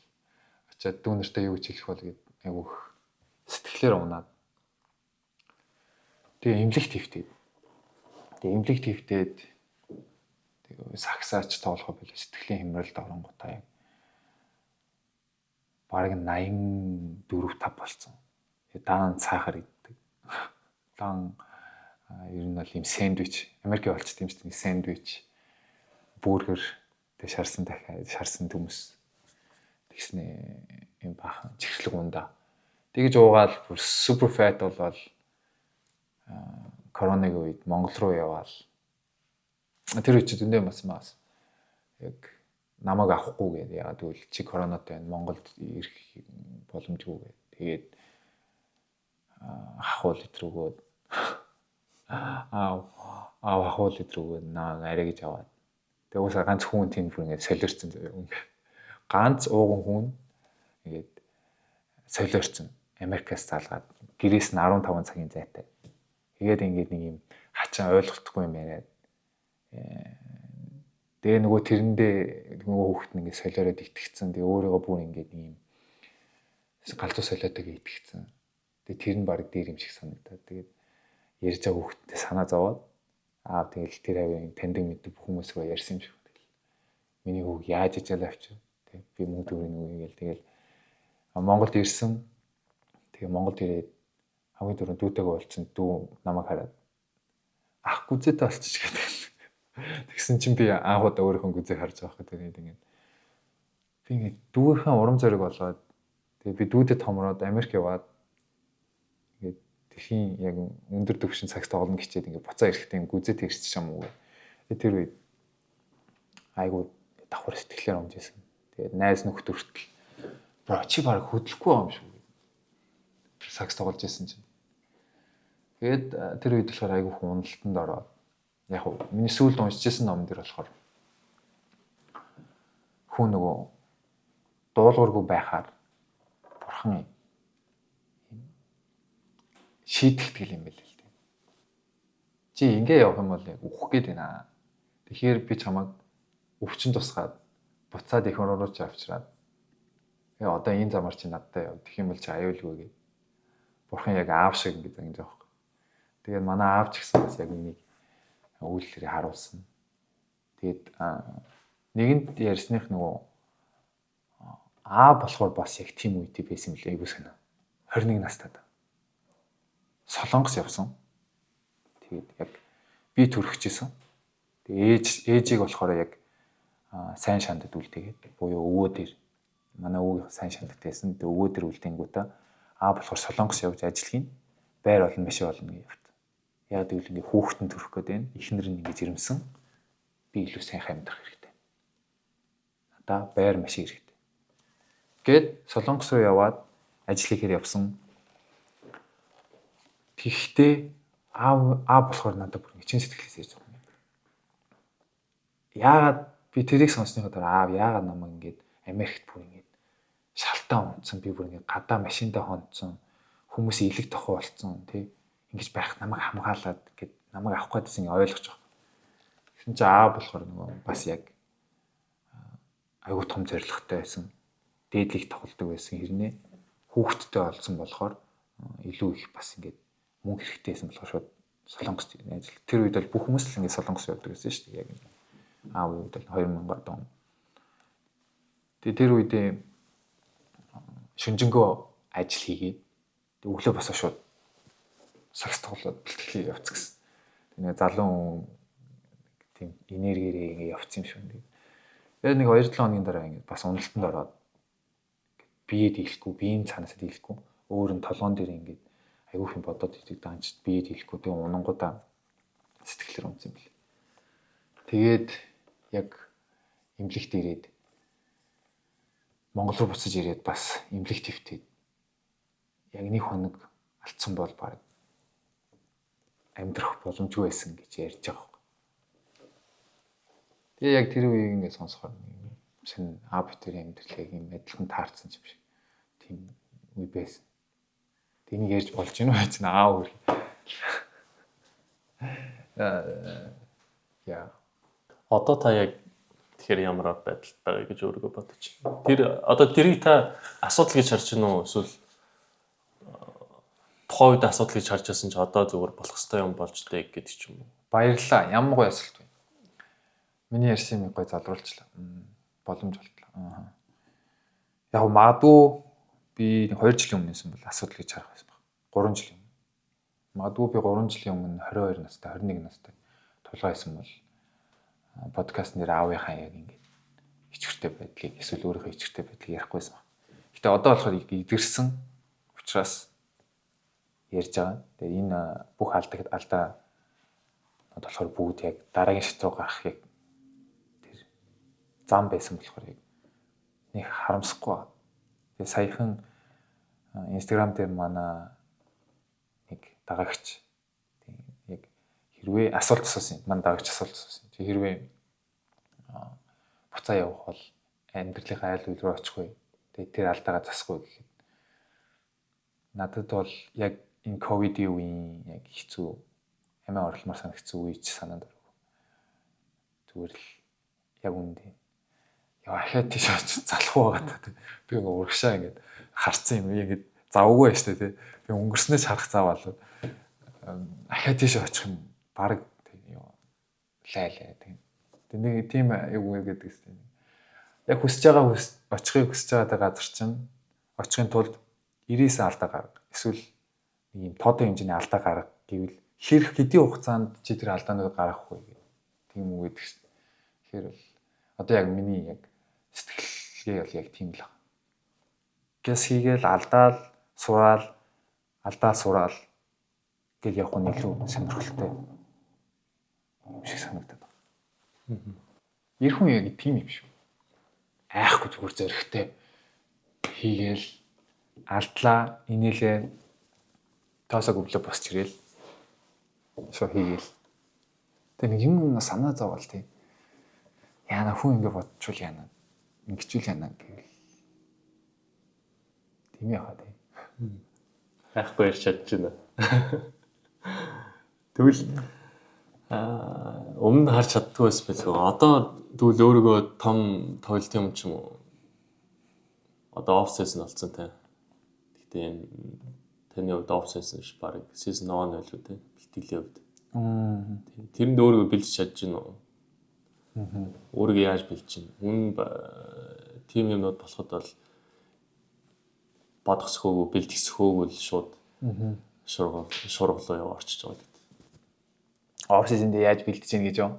очиад дүү нартай юу гэж хэлэх бол гэд айгүйх сэтгэлээр унаад тэгээ эмнэлэг твтээд. Тэгээ эмнэлэг твтээд тэгээ сагсаач тоглохоо болоо сэтгэлийн хямралд оронгуудаа яг бараг 84 5 болцсон. Тэгээ даан цаахар иддэг. Даан ер нь бол ийм сэндвич, Америкийн олчт юм шүү дээ. Сэндвич, бургер, тэгээ шарсан дахиад шарсан төмөс тэгснэ ийм баахан чихэрлэг ундаа. Тэгэж уугаал бүр супер фат болоод коронагийн үед Монгол руу яваал. Тэр үед чи зөндөө бас яг намайг авахгүй гэдэг. Яагаад гэвэл чи коронатай байна. Монголд ирэх боломжгүй гэдэг. Тэгээд хахуул өдрөгөөд аав хахуул өдрөгөөд наа арай гэж аваад. Тэгээ уусаа ганц хүн тийм бүр ингээд солиорцсон заяа. Ганц ууган хүн ингээд солиорцсон. Америкаас залгаад гэрээс нь 15 цагийн зайтай. Тэгээд ингээд нэг юм хачин ойлголтгүй юм яриад. Тэгээ нөгөө тэрэндээ нөгөө хүүхэд нь ингээд солиороод итгэцэн. Тэгээ өөрийгөө бүр ингээд нэг юм галзуу солиотойгоо итгэцэн. Тэгээ тэр нь баг дээр юм шиг санагдаад. Тэгээд ярьж байгаа хүүхэдтэй санаа зовоод аа тэгэл тэр хавийн таньдаг мэддэг бүх хүмүүс рүү ярьсан юм шиг. Тэгэл миний хүүг яаж ижил авчих. Тэг би мөнгө төгрөг нөгөө гээл тэгэл Монголд ирсэн. Тэгээ Монголд ирээд хамгийн түрүүнд дүүтэйгээ уулзсан. Дүү намайг хараад ах гүзээтэй болчих гэдэг. Тэгсэн чинь би анх удаа өөрийнхөө гүзээг харж байгаа хэрэг тэгээд ингээд би ингээд дүүгийнхээ урам зориг болоод тэгээд би дүүдэд томроод Америк яваад ингээд дэлхийн яг өндөр түвшин цагт тоглоно хичээд ингээд буцаа ирэхдээ гүзээтэй ирчих юм уу гэх. Тэр үед айгуу давхар сэтгэлээр унж исэн. Тэгээд найз нөхдөд хүртэл бро чи баг хөдлөхгүй байгаа юм шиг. Сакс тоглож исэн чинь. Тэгээд тэр үед болохоор айгуу хүн уналтанд ороод яг уу миний сүүлд уншиж исэн ном дээр болохоор хүн нөгөө дуулуургүй байхаар бурхан шийтгэдэг юм байл л дээ. Чи ингэ явах юм бол яг үхэх гээд байна. Тэгэхээр би чамайг өвчин тусгаад буцаад их орон руу чи авчираад тэгээ одоо энэ замаар чи надтай яв. Тэгэх юм бол чи аюулгүй гээд. Бурхан яг аав шиг ингэ зангиж байгаа байхгүй. Тэгээд манай аав ч гэсэн бас яг энийг үйлдэлээр харуулсан. Тэгээд нэгэнд ярьсных нөгөө аа болохоор бас яг тийм үедээ байсан юм лээ айгуу сонио. 21 настай. Солонгос явсан. Тэгээд яг би төрөхжсэн. Тэгээ ээжийг болохоор яг сайн шандад үлдээгээд буюу өвөө дээр манай өвөг сайн шандад байсан. Тэгээ өвөө дээр үлдэнгүүтээ аа болохоор Солонгос явж ажил хийн. Байр болно, машин болно гэж явт. Яг гэвэл ингээ хүүхдэн төрөх гээд байна. Эхнэр нь ингээ жирэмсэн. Би илүү сайхан амьдрах хэрэгтэй. Надаа байр машин хэрэгтэй. Гээд Солонгос руу яваад ажил хийхээр явсан. Тэгэхдээ аав болохоор надад бүр чин сэтгэлээс ярьж байгаа юм. Яагаад би тэрийг сонссныхоо дараа аав яагаад намайг ингээд Америкт бүр ингээд шалтаан унтсан, би бүр ингээд гадаа машиндаа хонцсон, хүмүүс илэг тохоо болцсон тий. Ингэж байх намайг хамгаалаад гээд намайг авах гэдсэн ингээ ойлгож байгаа. Тэгсэн чинь аав болохоор нөгөө бас яг айгуу том зорилготой байсан. Дээдлийг тоглодог байсан хэрнээ хүүхэдтэй олсон болохоор илүү их бас ингээд мөнгө хэрэгтэй байсан болохоор шууд Солонгост ажил. Тэр үед бол бүх хүмүүс л ингээд Солонгос явдаг байсан шүү дээ. Яг аав үед бол 2000 он. Тэгээ тэр үедээ шүнжэнгөө ажил хийгээд өглөө босоо шууд сакс тоглоод бэлтгэлээ явцсан гэсэн. Тэгээ нэг залуу тийм энергиэрээ ингээд явцсан юм шиг. Тэгээд нэг 2-7 хоногийн дараа ингээд бас уналтанд ороод бие дийлэхгүй, биеийн цаанаасаа дийлэхгүй, өөр нь толгоон дээр ингээд айгүйх юм бодоод идэг даанч бие дийлэхгүй, тэгээ унангуудаа сэтгэлээр унтсан юм бэл. Тэгээд яг эмнэлэгт ирээд Монгол руу буцаж ирээд бас эмнэлэгт хөвтөөд яг нэг хоног алдсан бол баг амьдрах боломжгүй байсан гэж ярьж байгаа байхгүй. Тэгээ яг тэр үеийг ингээд сонсохоор сэн аав битэрийн амьдралыг юм адилхан таарсан юм шиг тийм үе байсан. Тэнийг ярьж болж гинүү гэж аав үр. Яа. Одоо та яг тэгэхээр ямар байдалд байгаа гэж өөрийгөө бодож байна. Тэр одоо тэрийг та асуудал гэж харж байна уу? Эсвэл тухайн үед асуудал гэж харж байсан чи одоо зүгээр болох ёстой юм болж дээ гэдэг ч юм уу? Баярлалаа. Ямар гоё асуулт вэ? Миний ярьсан юм гоё залруулчлаа. Боломж олтлоо. Аа. Яг магадгүй би 2 жилийн өмнө байсан бол асуудал гэж харах байсан баг. 3 жилийн өмнө. Магадгүй би 3 жилийн өмнө 22 настай, 21 настай тулгаа байсан бол подкаст нэр аавынхаа яг ингээд ичвэртэй байдлыг эсвэл өөрийнхөө ичвэртэй байдлыг ярихгүйсэн баг. Гэтэ одоо болохоор идэрсэн учраас ярьж байгаа. Тэгээ энэ бүх алдаа болохоор бүгд яг дараагийн шат руу гарах яг тэр зам байсан болохоор яг нэг харамсахгүй байна. Тэгээ саяхан Instagram дээр манай нэг дагагч яг хэрвээ асуулт асуусан. Манай дагагч асуулт асуусан. Тэг хэрвээ буцаа явах бол амьдралынхаа айл үйл рүү очихгүй. Тэгээ тэр алдаагаа засахгүй гэхэд надад бол яг энэ ковидын үеийн яг хэцүү амиа орломоор санагдсан үе ч санаанд ороогүй. Зүгээр л яг үндэ. Яа ахаад тийш очиж залах уу гэдэг. Би ингээ урагшаа ингээд харцсан юм. Ингээд завгүй байж тээ. Би өнгөрснөөс харах зав болоод ахаад тийш очих юм баг лайлаа тийм. Тэг нэг тийм юу гэдэг юм. Яг хүсэж байгаа очихыг хүсэж байгаа газар чинь очихын тулд 99 алдаа гарга. Эсвэл нэг юм тодон хэмжээний алдаа гарга гэвэл хэрэг хэдийн хугацаанд чи тэр алдааныг гаргах вэ гэх тийм үг гэдэг шин. Тэгэхээр бол одоо яг миний яг сэтгэлгээ бол яг тийм л байна. Гэс хийгээл алдаал сураал алдаа сураал гэл явах нь илүү сонирхолтой юм шиг санагдаад байна. Эр хүн яг тийм юм шүү. Айхгүй зүгээр зөрөгтэй хийгээл алдлаа инээлээ тоосоо гөвлөө босч ирээл шо хийгээл. Тэг нэг юм санаа зовоол тий. Яана хүн ингэ бодчвол яана. Ингэчүүл яана гэвэл тийм яхаа тий. Айхгүй ярьж чадж байна. Тэгвэл өмнө харж чаддгүй байсан байлгүй. Одоо тэгвэл өөрийгөө том тойлт юм ч юм уу? Одоо off season болсон те. Гэхдээ энэ таны хувьд off season биш баг season on байлгүй те. Бэлтгэлийн хувьд. Тэрэнд өөрийгөө бэлдэж чадж гин үү? Өөрийгөө яаж бэлдэж гин? Хүн тийм юмнууд болоход бол бодох сөхөөгүй, бэлдэх сөхөөгүй л шууд шургал шургалуу яваа орчиж байгаа гэдэг. Off season дээр яаж бэлдэж гин гэж юу?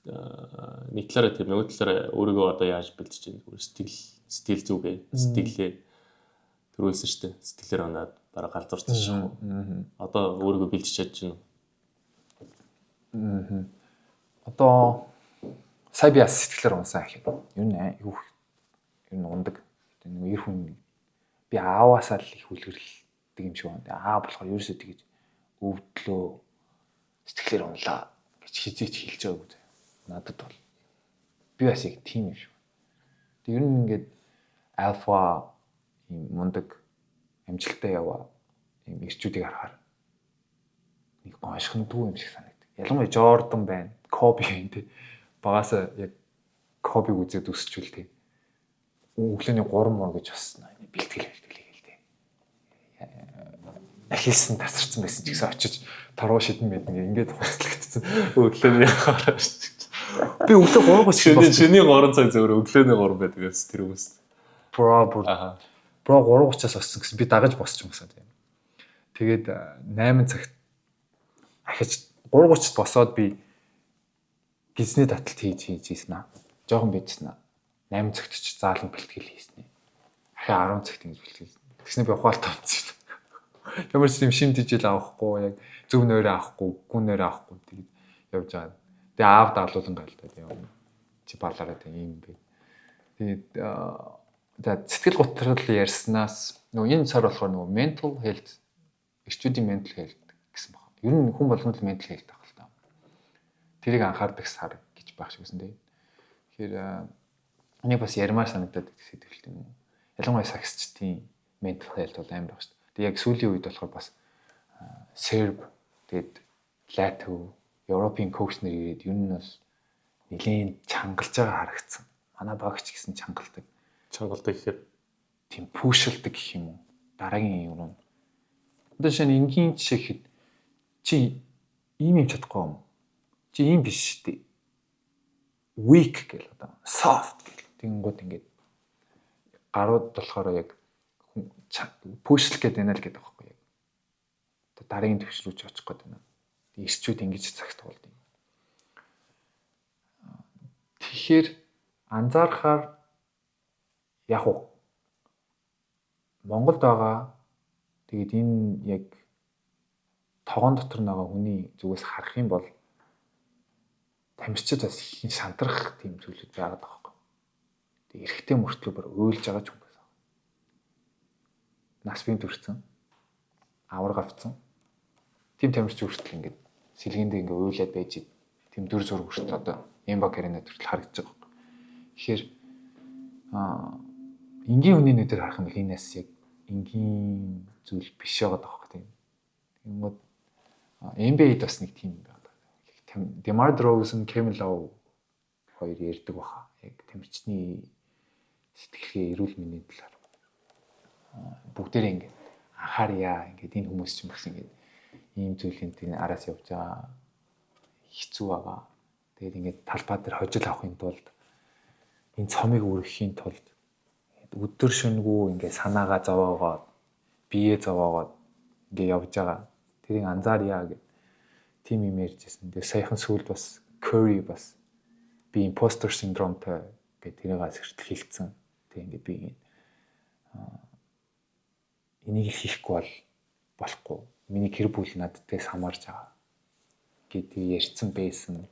Нэг талаараа тийм, нөгөө талаараа өөрийгөө одоо яаж бэлтэж чинь сэтгэл зүгээ, сэтгэлээ төрүүлсэн шүү дээ. Сэтгэлээр унаад бараг галзуурсан шахав. Одоо өөрийгөө бэлтэж чадж байна уу? Одоо сая би бас сэтгэлээр унсан ахив. Ер нь юу ер нь ундаг. Нэг эр хүн би ааваасаа л их үлгэрлэдэг юм шиг байна. Аа болохоор ерөөсөө тэгэж өвдлөө сэтгэлээр унлаа гэж хизээч хэлж байгаагүй заяа. Надад бол би бас яг тийм юм шиг. Тэг ер нь ингээд альфа ийм мундаг амжилттай яваа ийм эрчүүдийг харахаар нэг гоншиндгүй юм шиг санагдав. Ялангуяа Жордан байна, Коби байна тий. Багасаа яг Кобиг үзээд өсчүүл тий. Өглөөний 3 мөр гэж бас бэлтгэл бэлтгэл гээл тий. Ахилсан тасарсан байсан ч гэсэн очиж торгоо шидэн мэднэ ингээд хуцлагдсан. Өглөөний 3 Би өглөө 3:30 шөнийн 3 цаг зөвөр өглөөний 3 байдаг гэсэн тэр хүмүүс. Бро бүр. Бро 3:30-аас боссон гэсэн би дагаж босч юм гэсэн тийм. Тэгээд 8 цагт ахиж 3:30-д босоод би гизний таталт хийж хийсэн аа. Жохон байжсэн аа. 8 цагт ч заалан бэлтгэл хийсэн. Ахаа 10 цагт ингэж бэлтгэл. Тэгснэ би ухаалт авчихсан шүү дээ. Ямар ч юм шим дижил авахгүй, яг зөв нойроо авахгүй, гүн нойроо авахгүй тэгээд явж байгаа. Тэгээ аав даалуулан галтай тийм. Чи балаараа тийм юм бэ. Тэгээд за сэтгэл готрол ярьснаас нөгөө энэ сар болохоор нөгөө mental health, эрчүүдийн mental health гэсэн баг. Ер нь хүн болгонд л mental health байх л та. Тэрийг анхаардаг сар гэж байх шиг байсан тийм. Тэгэхээр энийг бас ярмаар санагдаад сэтгэлтэй юм. Ялангуяа сагсчдын mental health бол амар баг шүү дээ. Тэгээ яг сүүлийн үед болохоор бас Серб, тэгээд Латв, Европын коуч нар ирээд ер нь бол нэлээд чангалж байгаа харагдсан. Манай багч гэсэн чангалдаг. Чангалдаг гэхээр тийм пүшилдэг гэх юм уу? Дараагийн юм уу? Одоо жишээ нь энгийн жишээ гэхэд чи ийм юм чадахгүй юм. Чи ийм биш шүү дээ. Weak гэл одоо soft гэл. Тэгэнгүүт ингээд гарууд болохоор яг пүшлэх гээд байна л гэдэг байхгүй яг. Одоо дараагийн түвш рүү ч очих гээд байна. Ирчүүд ингэж цагт туулд юм. Тэгэхээр анзаархаар яг уу Монголд байгаа тэгээд энэ яг тогоон дотор байгаа хүний зүгээс харах юм бол тамирчид бас их шантрах тийм зүйлүүд байгаад байгаа байхгүй. Тэгээд эрэгтэй мөртлөө бүр уйлж байгаа ч хүн байсан. Нас бие төрсөн. Аварга авцсан. Тийм тамирч хүртэл ингээд сэлгээндээ ингээд уйлаад байж тийм дүр зураг хүртэл одоо Эмба Карина хүртэл харагдаж байгаа байхгүй. Тэгэхээр энгийн хүний нүдээр харах юм бол энэ нас яг энгийн зүйл биш байгаа байхгүй тийм. Тэгэнгүүт NBA-д бас нэг тийм юм байна. DeMar DeRozan, Kevin Love хоёр ярьдаг баха. Яг тамирчны сэтгэлгээ, эрүүл мэндийн талаар бүгдээрээ ингээд анхаарья. Ингээд энэ хүмүүс чинь бас ингээд ийм зүйлийн тийм араас явж байгаа хэцүү байгаа. Тэгээд ингээд талбай дээр хожил авахын тулд энэ цомыг өргөхийн тулд өдөр шөнөгүй ингээд санаагаа зовоогоод бие зовоогоод ингээд явж байгаа. Тэрийг анзаарья гэд тийм юм ярьжсэн. Тэгээ саяхан сүүлд бас Curry бас би imposter syndromeтай гэд тэрийг хэрэгтэл хэлсэн. Тэг ингээд би энийг л хийхгүй бол болохгүй. Миний гэр бүл надтай самарж байгаа гэдгийг ярьсан байсан.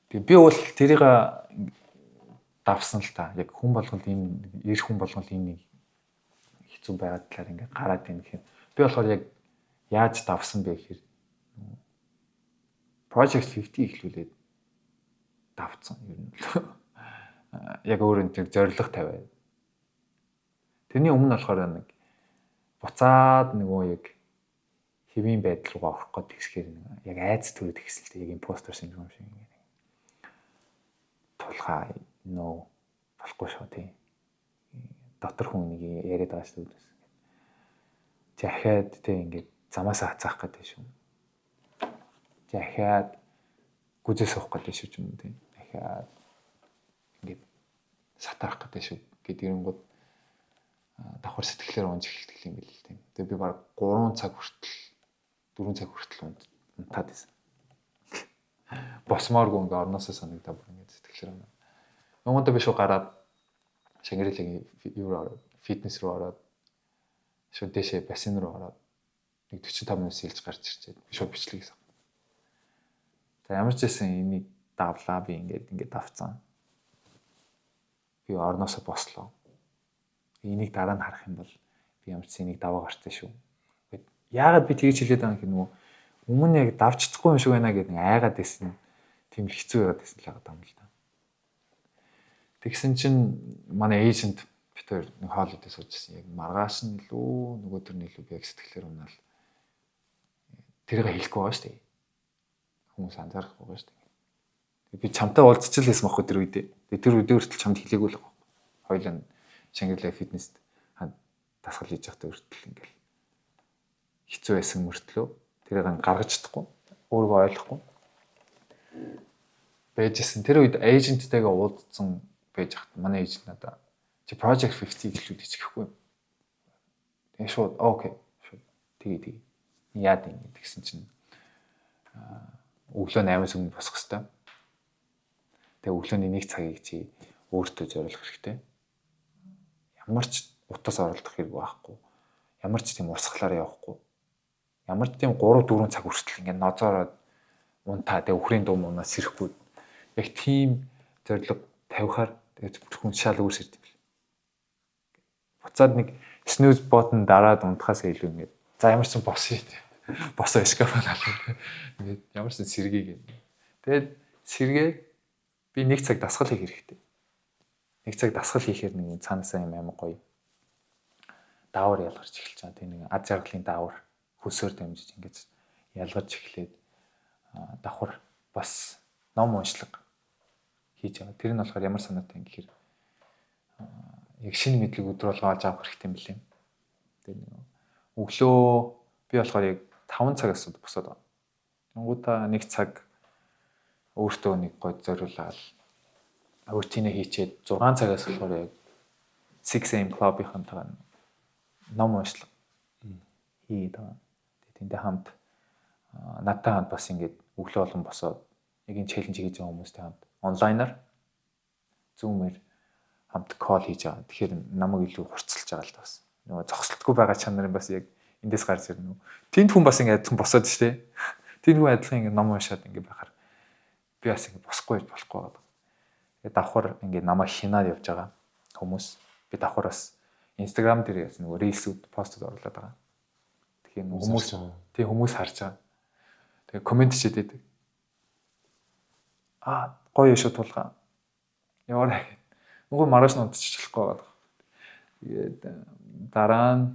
Тэгээ би бол тэрийг давсан л та. Яг хүн болгол энэ эр хүн болгол энэ нэг хэцүү байгаа талаар ингээд гараад байна гэхээр би болохоор яг яаж давсан бэ гэхээр Project 50 эхлүүлээд давцсан ер нь бол. Яг өөрөө нэг зорилго тавиад. Тэрний өмнө болохоор нэг буцаад нөгөө яг хэвийн байдал руугаа орох гээд тэгсгээр нэг яг айц төрөд ихсэлтэй яг импостер синдром шиг ингээд тулхаа нөө болохгүй шүү тий. Дотор хүн нэг яриад байгаа шүү дээ. Чи ахаад тий ингээд замаасаа хацаах гэдэг шүү. Чи ахаад гүзээ суух гэдэг шүү ч юм уу тий. Ахаад ингээд сатарах гэдэг шүү гэдэг ирэнгүүд давхар сэтгэлээр унж эхэлдэг юм билээ тийм. Тэгээ би баг 3 цаг хүртэл 4 цаг хүртэл унтаад байсан. Босмооргүй ингээ орноосоо санагдаа бүр ингээ сэтгэлээр байна. Юундаа би шууд гараад Шангрилагийн юу руу ороод, фитнес руу ороод, шууд дээшээ бассейн руу ороод нэг 45 минут сэлж гарч ирчээд би шууд бичлэг хийсэн. За ямар ч байсан энийг давлаа, би ингээд ингээд давцсан. Би орноосоо бослоо. Энийг дараа нь харах юм бол би ямар ч энийг даваа гарцсан шүү. Яагаад би тэгж хэлээд байгаа юм гэх нөгөө өмнө яг давж чадахгүй юм шиг байна гэдэг нэг айгаад байсан. Тийм л хэцүү байгаад байсан л байгаа юм л да. Тэгсэн чинь манай эйжент бит хоёр нэг хоол идээ сууж ирсэн. Яг маргааш нь илүү нөгөөдөр нь илүү би яг сэтгэлээр унаал тэрийг хэлэхгүй байгаа шүү дээ. Хүмүүс анзаарахгүй байгаа шүү дээ. Би чамтай уулзчихл байсан байхгүй тэр үедээ. Тэгээ тэр үедээ хүртэл чамд хэлээгүй л байгаа. Хоёулаа Шангрила фитнест дасгал хийж байхдаа хүртэл ингээл хэцүү байсан мөртлөө тэрийг гаргаж чадахгүй, өөрийгөө ойлгохгүй байжсэн. Тэр үед эйженттэйгээ уулзсан байж хат манай эйжент надаа чи Project 50 гэлүүд хийчихгүй. Тэгээ шууд окей шууд тэгээ тэгээ яад юм тэгсэн чинь өглөө 8-аас өмнө босох хэвээр. Тэгээ өглөөний 1 цагийг чи өөртөө зориулах хэрэгтэй. Ямар ч утас оролдох хэрэг байхгүй. Ямар ч тийм урсгалаар явахгүй. Ямар ч тийм 3 4 цаг хүртэл ингээд нозоороод унтаа тэгээ өхрийн дуу мунаас сэрэхгүй. Яг тийм зорилго тавихаар тэгээд хүн шал өөр сэрд юм бэл. Буцаад нэг snooze button дараад унтахаас илүү ингээд за ямар ч юм босъё. Босоо шкаф наалаа. Ингээд ямар ч сэргийг. Тэгээд сэргээ би нэг цаг дасгал хийх хэрэгтэй. Нэг цаг дасгал хийхээр нэг цаанаасаа юм амар гоё даавар ялгарч эхэлж байгаа. Тийм нэг ад жаргалын даавар хөлсөөр дамжиж ингэж ялгарч эхлээд давхар бас ном уншлага хийж байгаа. Тэр нь болохоор ямар санаатай юм гэхээр яг шинэ мэдлэг өдөр болгоо олж авах хэрэгтэй юм билээ. Тэр нэг өглөө би болохоор яг 5 цагаас босоод байгаа. Тэнгуудаа нэг цаг өөртөө нэг гой зориулаад рутинээ хийчээд 6 цагаас болохоор яг 6 AM club-ийнхантайгаа ном уншлага хийгээд байгаа. Тэгээ тэндээ хамт надтай хамт бас ингээд өглөө болгон босоод яг энэ челленж хийж байгаа хүмүүстэй хамт онлайнаар Zoom-ээр хамт кол хийж байгаа. Тэгэхээр намайг илүү хурцлж байгаа л да бас. Нөгөө зогсолтгүй байгаа чанар нь бас яг эндээс гарч ирнэ. Тэнд хүн бас ингээд адилхан босоод штэ. Тэнд хүн адилхан ингээд ном уншаад ингээд байхаар би бас ингээд босхгүй байж болохгүй байгаа. Тэгээ давхар ингээд намайг хинаад явж байгаа хүмүүс. Би давхар бас Instagram дээр яасан нөгөө рилсүүд, постууд оруулаад байгаа. Тэгэхээр хүмүүс тийм хүмүүс харж байгаа. Тэгээ комент чид байдаг. Аа гоё шүү тулгаа. Яваарай гэд. Нөгөө маргааш нь унтчих болохгүй байгаа. Тэгээд дараа нь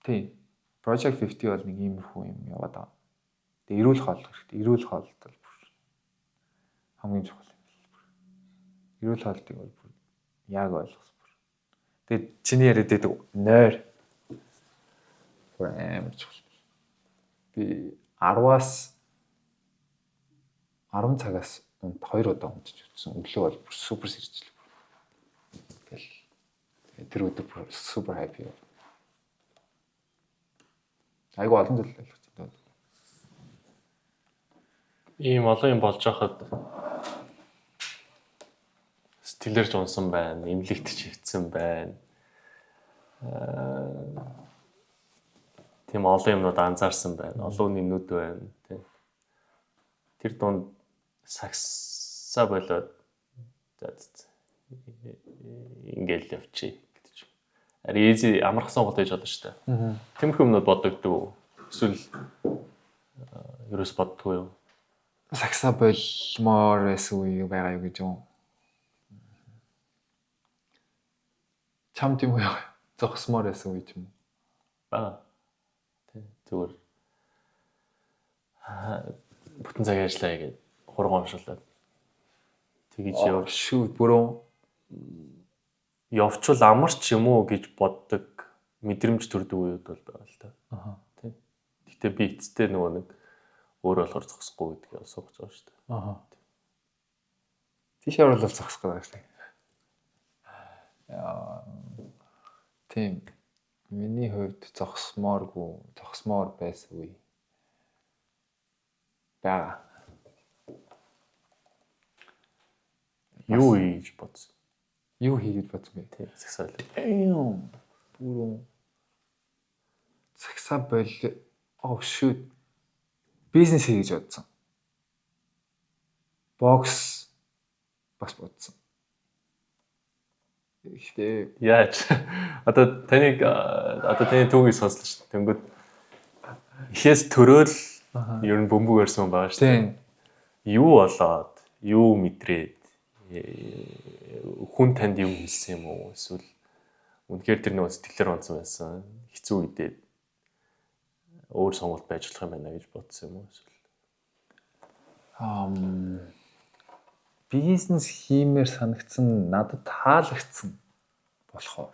тийм Project 50 бол нэг иймэрхүү юм яваад байгаа. Тэгээ эрүүл хооллох хэрэгтэй. Эрүүл хооллолт бол бүр хамгийн чухал юм байна. Эрүүл хоолтыг бол бүр яг ойлгосон бүр. Тэгээд чиний яриад байдаг нойр бүр амар чухал. Би 10-аас 10 цагаас унт 2 удаа унтж үзсэн. Өглөө бол бүр супер сэржлээ. Тэгэл тэгээд тэр өдөр бүр супер happy. Айгу олон зүйл ойлгож байна. Ийм олон юм болж байхад сэтгэлээр ч унсан байна, имлэгт ч хэвцсэн байна. Тийм олон юмнууд анзаарсан байна. Олон хүний нүд байна, тий. Тэр дунд сагсаа болоод за ингээл явчих гэдэг чинь. Ари easy амархан сонголт хийж болно шүү дээ. Тиймэрхүү юмнууд бодогддог уу? Эсвэл ерөөс боддгоо юу? Сагсаа болмоор байсан үе байгаа юу гэж юм. Чам тийм үү? Зогсмоор байсан үе юм уу? Бага. Тэ зүгээр бүтэн цаг ажиллая гээд хурган уншуулад тэгэж яв шүү бүрөө явчвал амарч юм уу гэж боддог мэдрэмж төрдөг үеуд бол байгаа л та. Аха. Тэ. Гэтэ би эцэстээ нөгөө нэг өөр болохоор зогсохгүй гэдгийг суугч байгаа шүү дээ. Аха. Тийш оруулал зогсох гэдэг шүү дээ. Яа. Тийм. Миний хувьд зогсмооргүй, зогсмоор байсан үе. байгаа. Юу хийж бодсон? Юу хийгээд бодсон бэ? Тийм, сагсаа болоо. Damn. Бүрэн сагсаа бол oh shoot. Бизнес хий гэж бодсон. Бокс бас бодсон. Гэхдээ Яаж? Одоо таныг одоо таны түүхийг сонслоо шүү дээ. Тэнгүүд ихээс төрөөл ер нь бөмбөг өрсөн байгаа шүү дээ. Тийм. Юу болоод, юу мэдрээд хүн танд юм хэлсэн юм уу? Эсвэл үнэхээр тэр нэг сэтгэлээр унтсан байсан. Хэцүү үедээ өөр сонголт байж болох юм байна гэж бодсон юм уу? Эсвэл бизнес хиймээр санагдсан, надад таалагдсан болохоор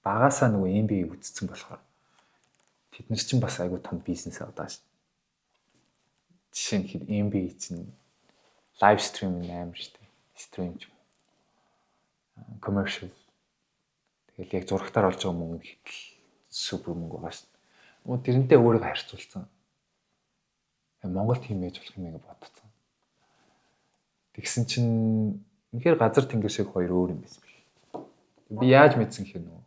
багасаа нөгөө MBA үзсэн болохоор тэд нар чинь бас айгүй том бизнес авдаа шүү. Жишээ нь хэд MBA чинь live stream амар шүү дээ. Stream ч юм уу. Commercial. Тэгэл яг зурагтаар олж байгаа мөнгө хэтэл супер мөнгө байгаа шүү дээ. Мөн тэрнтэй өөрийгөө харьцуулсан. Монголд тийм байж болох юм гэж бодсон. Тэгсэн чинь үнэхээр газар тэнгэр шиг хоёр өөр юм байсан бэл. Би яаж мэдсэн гэхээр нөгөө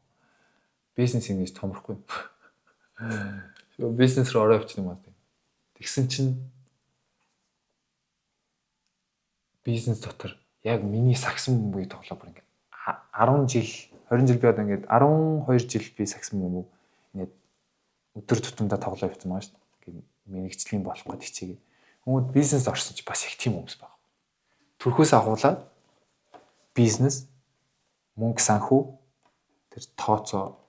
бизнес ингэж томрохгүй юм. Бизнес руу ороо явчихсан юм аа. Тэгсэн чинь бизнес дотор яг миний сагсан бөмбөгийг тоглоо бүр ингээд 10 жил 20 жил би одоо ингээд 12 жил би сагсан бөмбөг ингээд өдөр тутамдаа тоглоо явсан байгаа шүү дээ. Ингээд мэрэгжлийн болох гээд хичээгээ. Хүмүүд бизнес орсон чи бас их тийм хүмүүс баг. Төрхөөс агуулаад бизнес, мөнгө санхүү, тэр тооцоо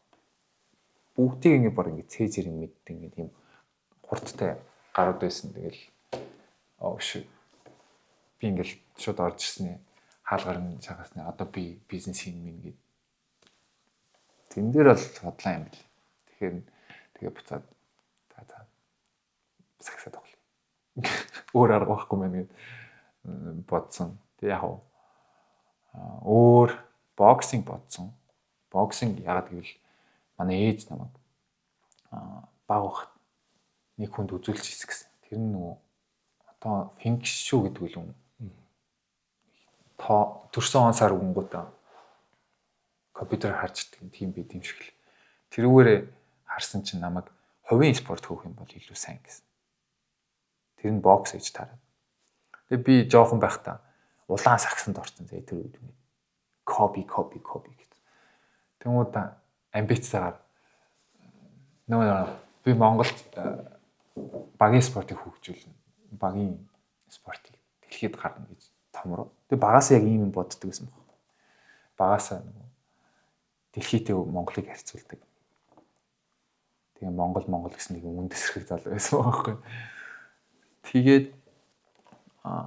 бүгдийг ингээд бүр ингээд цээжээр мэддэг ингээд ийм хурдтай гарууд байсан. Тэгэл oh shit. Би ингээд шууд орж ирсэн. Хаалгаар нь шахасны одоо би бизнес хийнэ мэн гээд. Тэн дээр бол бодлоо юм бэл. Тэгэхээр тэгээ буцаад за сагсаа тоглоё. Өөр арга байхгүй мэн гээд бодсон. Тэг яг өөр боксинг бодсон. Боксинг яагаад гэвэл манай ээж намайг баг багт нэг хүнд үзүүлж ирсэн гэсэн. Тэр нь нөгөө одоо фэнг шүү гэдэг үл юм. Тоо төрсөн он сар өгөнгүүтээ компьютер харж идэг тийм би тийм шиг л. Тэрүүгээрээ харсан чинь намайг хувийн спорт хөөх юм бол илүү сайн гэсэн. Тэр нь бокс гэж таарад. Тэгээ би жоохон байхдаа улаан сагсанд орсон зэ тэр үед ингээд Коби Коби Коби гэсэн. Тэнгүүд амбицтайгаар нөгөө би Монголд багийн спортыг хөгжүүлнэ. Багийн спортыг дэлхийд гаргана гэж томроо. Тэгээ багасаа яг ийм юм боддог гэсэн баг. Багасаа нөгөө дэлхийдээ Монголыг харьцуулдаг. Тэгээ Монгол Монгол гэсэн нэг үндэсрэх залуу байсан байхгүй. Тэгээд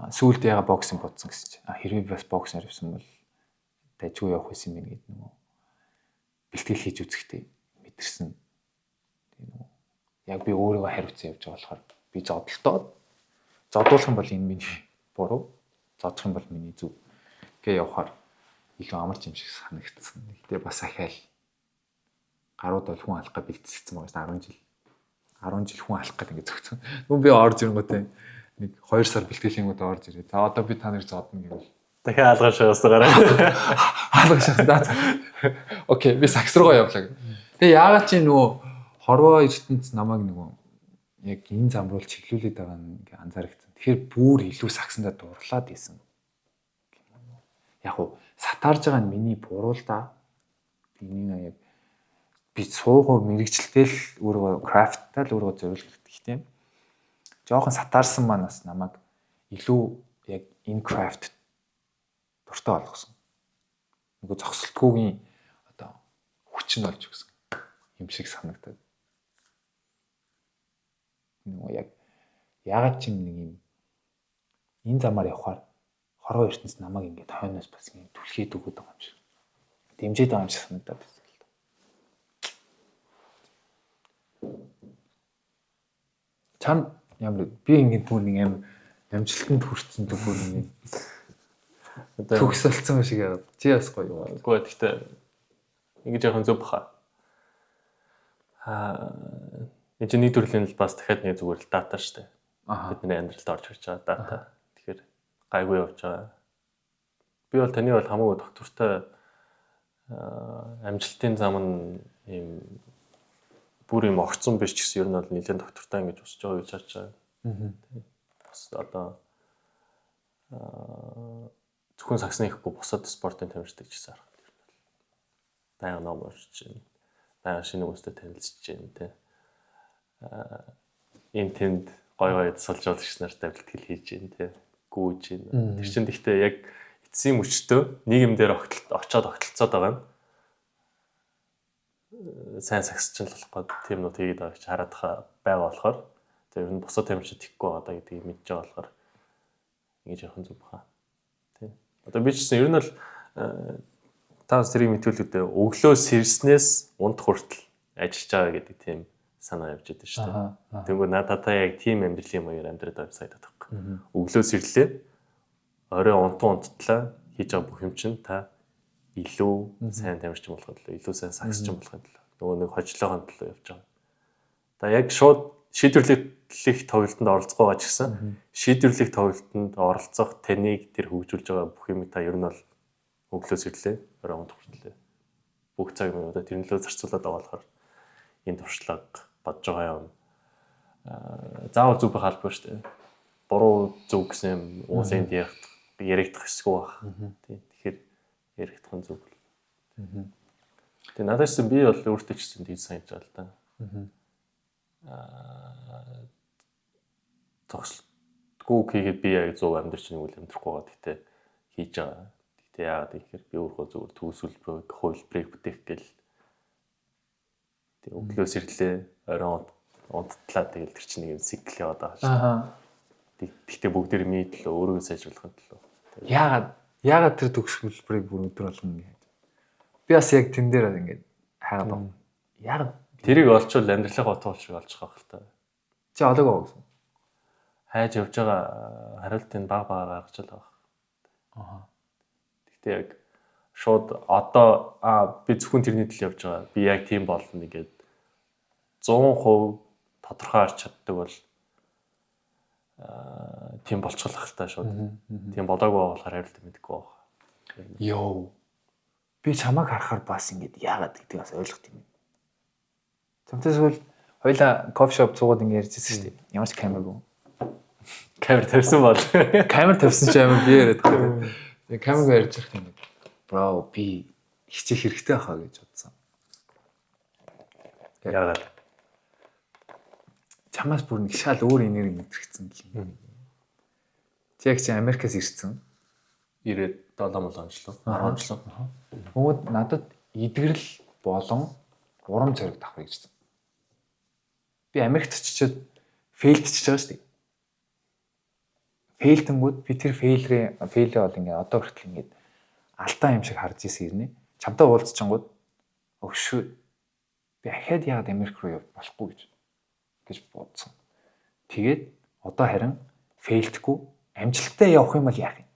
сүүлд яга боксинг бодсон гэсэн чинь хэрвээ бас боксинг явсан бол дажгүй явах байсан юм байна гэдэг нөгөө бэлтгэл хийж үзэхдээ мэдэрсэн. Тэгээ нөгөө яг би өөрийгөө хариуцсан явж байгаа болохоор би зодолтоод зодуулах юм бол энэ миний буруу, зодох юм бол миний зөв гэж явахаар илүү амарч юм шиг санагдсан. Гэтэ бас ахаал гарууд бол хүн алах гэж бэлтсэгдсэн байгаа шүү 10 жил. 10 жил хүн алах гэж ингэ зөгцөн. Нүн би орж ирэнгүүтээ нэг 2 сар бэлтгэлингүүд орж ирээ. За одоо би та нарыг зодно гэвэл дахиад хаалгаар шагаасаа гараа. Хаалгаар шагаа. За. Окей, би сакс руугаа явлаа. Тэгээ яагаад чи нөгөө хорвоо ертөнц намайг нөгөө яг энэ зам руу чиглүүлээд байгаа нь ингээ анзаарэгдсэн. Тэгэхээр бүр илүү саксандаа дурлаад исэн. Яг уу сатаарж байгаа нь миний буруу л да. Би нэг яг би суугаа мэрэгчлээ л өөрөө крафттай л өөрөө зориулах хэрэгтэй. Жохон сатаарсан маань бас намайг илүү яг энэ крафт дуртай болгосон. Нөгөө зогсолтгүйгийн одоо хүч нь болж өгсөн юм шиг санагдаад. Нөгөө яг яагаад ч юм нэг юм энэ замаар явхаар хорвоо ертөнц намайг ингээд хойноос бас ингээд түлхээд өгöd байгаа юм шиг. Дэмжиж байгаа юм шиг санагдаад байсан л да. Чам ямар би ингээд бүр нэг юм амжилтанд хүрсэн зүг бүр нэг Одоо төгс болсон юм шиг яагаад чи бас гоё юм аа. Үгүй гэхдээ ингэж явах нь зөв баха. Энэ чинь нэг төрлийн л бас дахиад нэг зүгээр л дата шүү дээ. Бидний амьдралд орж ирж байгаа дата. Тэгэхээр гайгүй явж байгаа. Би бол таны бол хамаагүй доктортой амжилтын зам нь ийм бүр юм огцон биш ч гэсэн ер нь бол нэлээд доктортой ингэж өсөж байгаа гэж харж байгаа. Бас одоо зөвхөн саксны ихгүй бусад спортын тамирчдаг ч гэсэн харах. Ер нь бол байнга ном уншиж байна. Байнга шинэ хүмүүстэй танилцж байна те. Энэ тэнд гой гой тусалж нартай бэлтгэл хийж байна те. Гүйж байна. Тэр чинь гэхдээ яг эцсийн мөчтөө нэг юм дээр очиод огтлцоод байгаа нь сайн сагсч л болох гээд тийм нут хийгээд байгаа гэж хараад байгаа болохоор тэр ер нь бусад тамирчид тийхгүй байгаа даа гэдгийг мэдж байгаа болохоор ингэж явах нь зөв баха. Тийм. Одоо би ч гэсэн ер нь бол та бас тэрийг мэдүүлүүдээ өглөө сэрснээс унтах хүртэл ажиллаж байгаа гэдэг тийм санаа явж байдаг шүү дээ. Тэнгүү надад та яг тийм амьдралын маягаар амьдраад байгаа санагдаад байхгүй. Өглөө сэрлээ. Орой унттлаа хийж байгаа бүх юм чинь та илүү сайн тамирчин болохын төлөө, илүү сайн сагсчин болохын төлөө, нөгөө нэг хожлоохон төлөө явж байгаа. Та яг шууд шийдвэрлэх тоглолтод оролцох байгаа ч гэсэн шийдвэрлэх тоглолтод оролцох таныг тэр хөгжүүлж байгаа бүх юм та ер нь бол өглөө сэрлээ, орой унтах хүртлээ. Бүх цаг минутаа тэр нөлөө зарцуулаад байгаа болохоор энэ туршлага бодож байгаа юм. Заавал зүг байх албагүй шүү дээ. Буруу зүг гэсэн юм уус энд яригдах хэсгүй байх. Тийм. Тэгэхээр яригдах нь зүг. Тэгээ надад ч би бол өөртөө ч гэсэн тийж санаж байгаа л да. Зогсолтгүй хийгээд би яг 100 амьдрч нэг үл амьдрахгүй байгаа. Гэтэ хийж байгаа. Гэтэ яагаад гэхээр би өөрөө зүгээр төгс үлбрийг, хувилбарыг бүтээх гээл тэгээ өглөө сэрлээ, орой унттлаа тэгэл тэр чинь нэг юм цикл яваад байгаа шүү дээ. Гэхдээ бүгд миний төлөө өөрийгөө сайжруулахын төлөө. Яагаад тэр төгс хөлбөрийг бүр өдөр болгон ингэж. Би бас яг тэн дээр ингэж хайгаад байна. Яагаад тэрийг олчвол амьдралын гол шиг олчих байх л та. Чи олоогүй гэсэн. Хайж явж байгаа хариултыг баг багаар гаргаж л байгаа. Гэхдээ яг шууд одоо би зөвхөн тэрний төлөө явж байгаа. Би яг тийм болно гэгээд 100% тодорхой харж чаддаг бол тийм болчихлох л та шууд. Тийм болоогүй болохоор хариулт мэдэхгүй байгаа. Йоо. Би чамайг харахаар бас ингэж яагаад гэдгийг бас ойлгох юм. Чамтай эсвэл хоёлаа кофе шоп цуугаад ингэ ярьж байсан шүү дээ. Ямар ч камергүй. Камер тавьсан бол. Камер тавьсан ч амар би яриад байгаа. Тэгээ камергүй ярьж байхад ингэ бро би хичээх хэрэгтэй хаа гэж бодсон. Яагаад? Чамаас бүр нэг шал өөр энерги мэдрэгдсэн гэх юм. Чи яг чи Америкаас ирсэн. 97 молон жил үү? 10 жил. Нөгөөд надад эдгэрэл болон урам зориг давхар ирсэн. Би Америкт очичоод фейлдчихэж байгаа шүү дээ. Фейлдэнгүүд би тэр фейлрээ фейлээ бол ингээд одоо хүртэл ингээд алдаа юм шиг харж ирсэн ирнэ. Чамтай уулзчингууд өгшөө би ахаад яагаад Америк руу явж болохгүй гэж бодсон. Тэгээд одоо харин фейлдэхгүй амжилттай явах юм бол яах юм?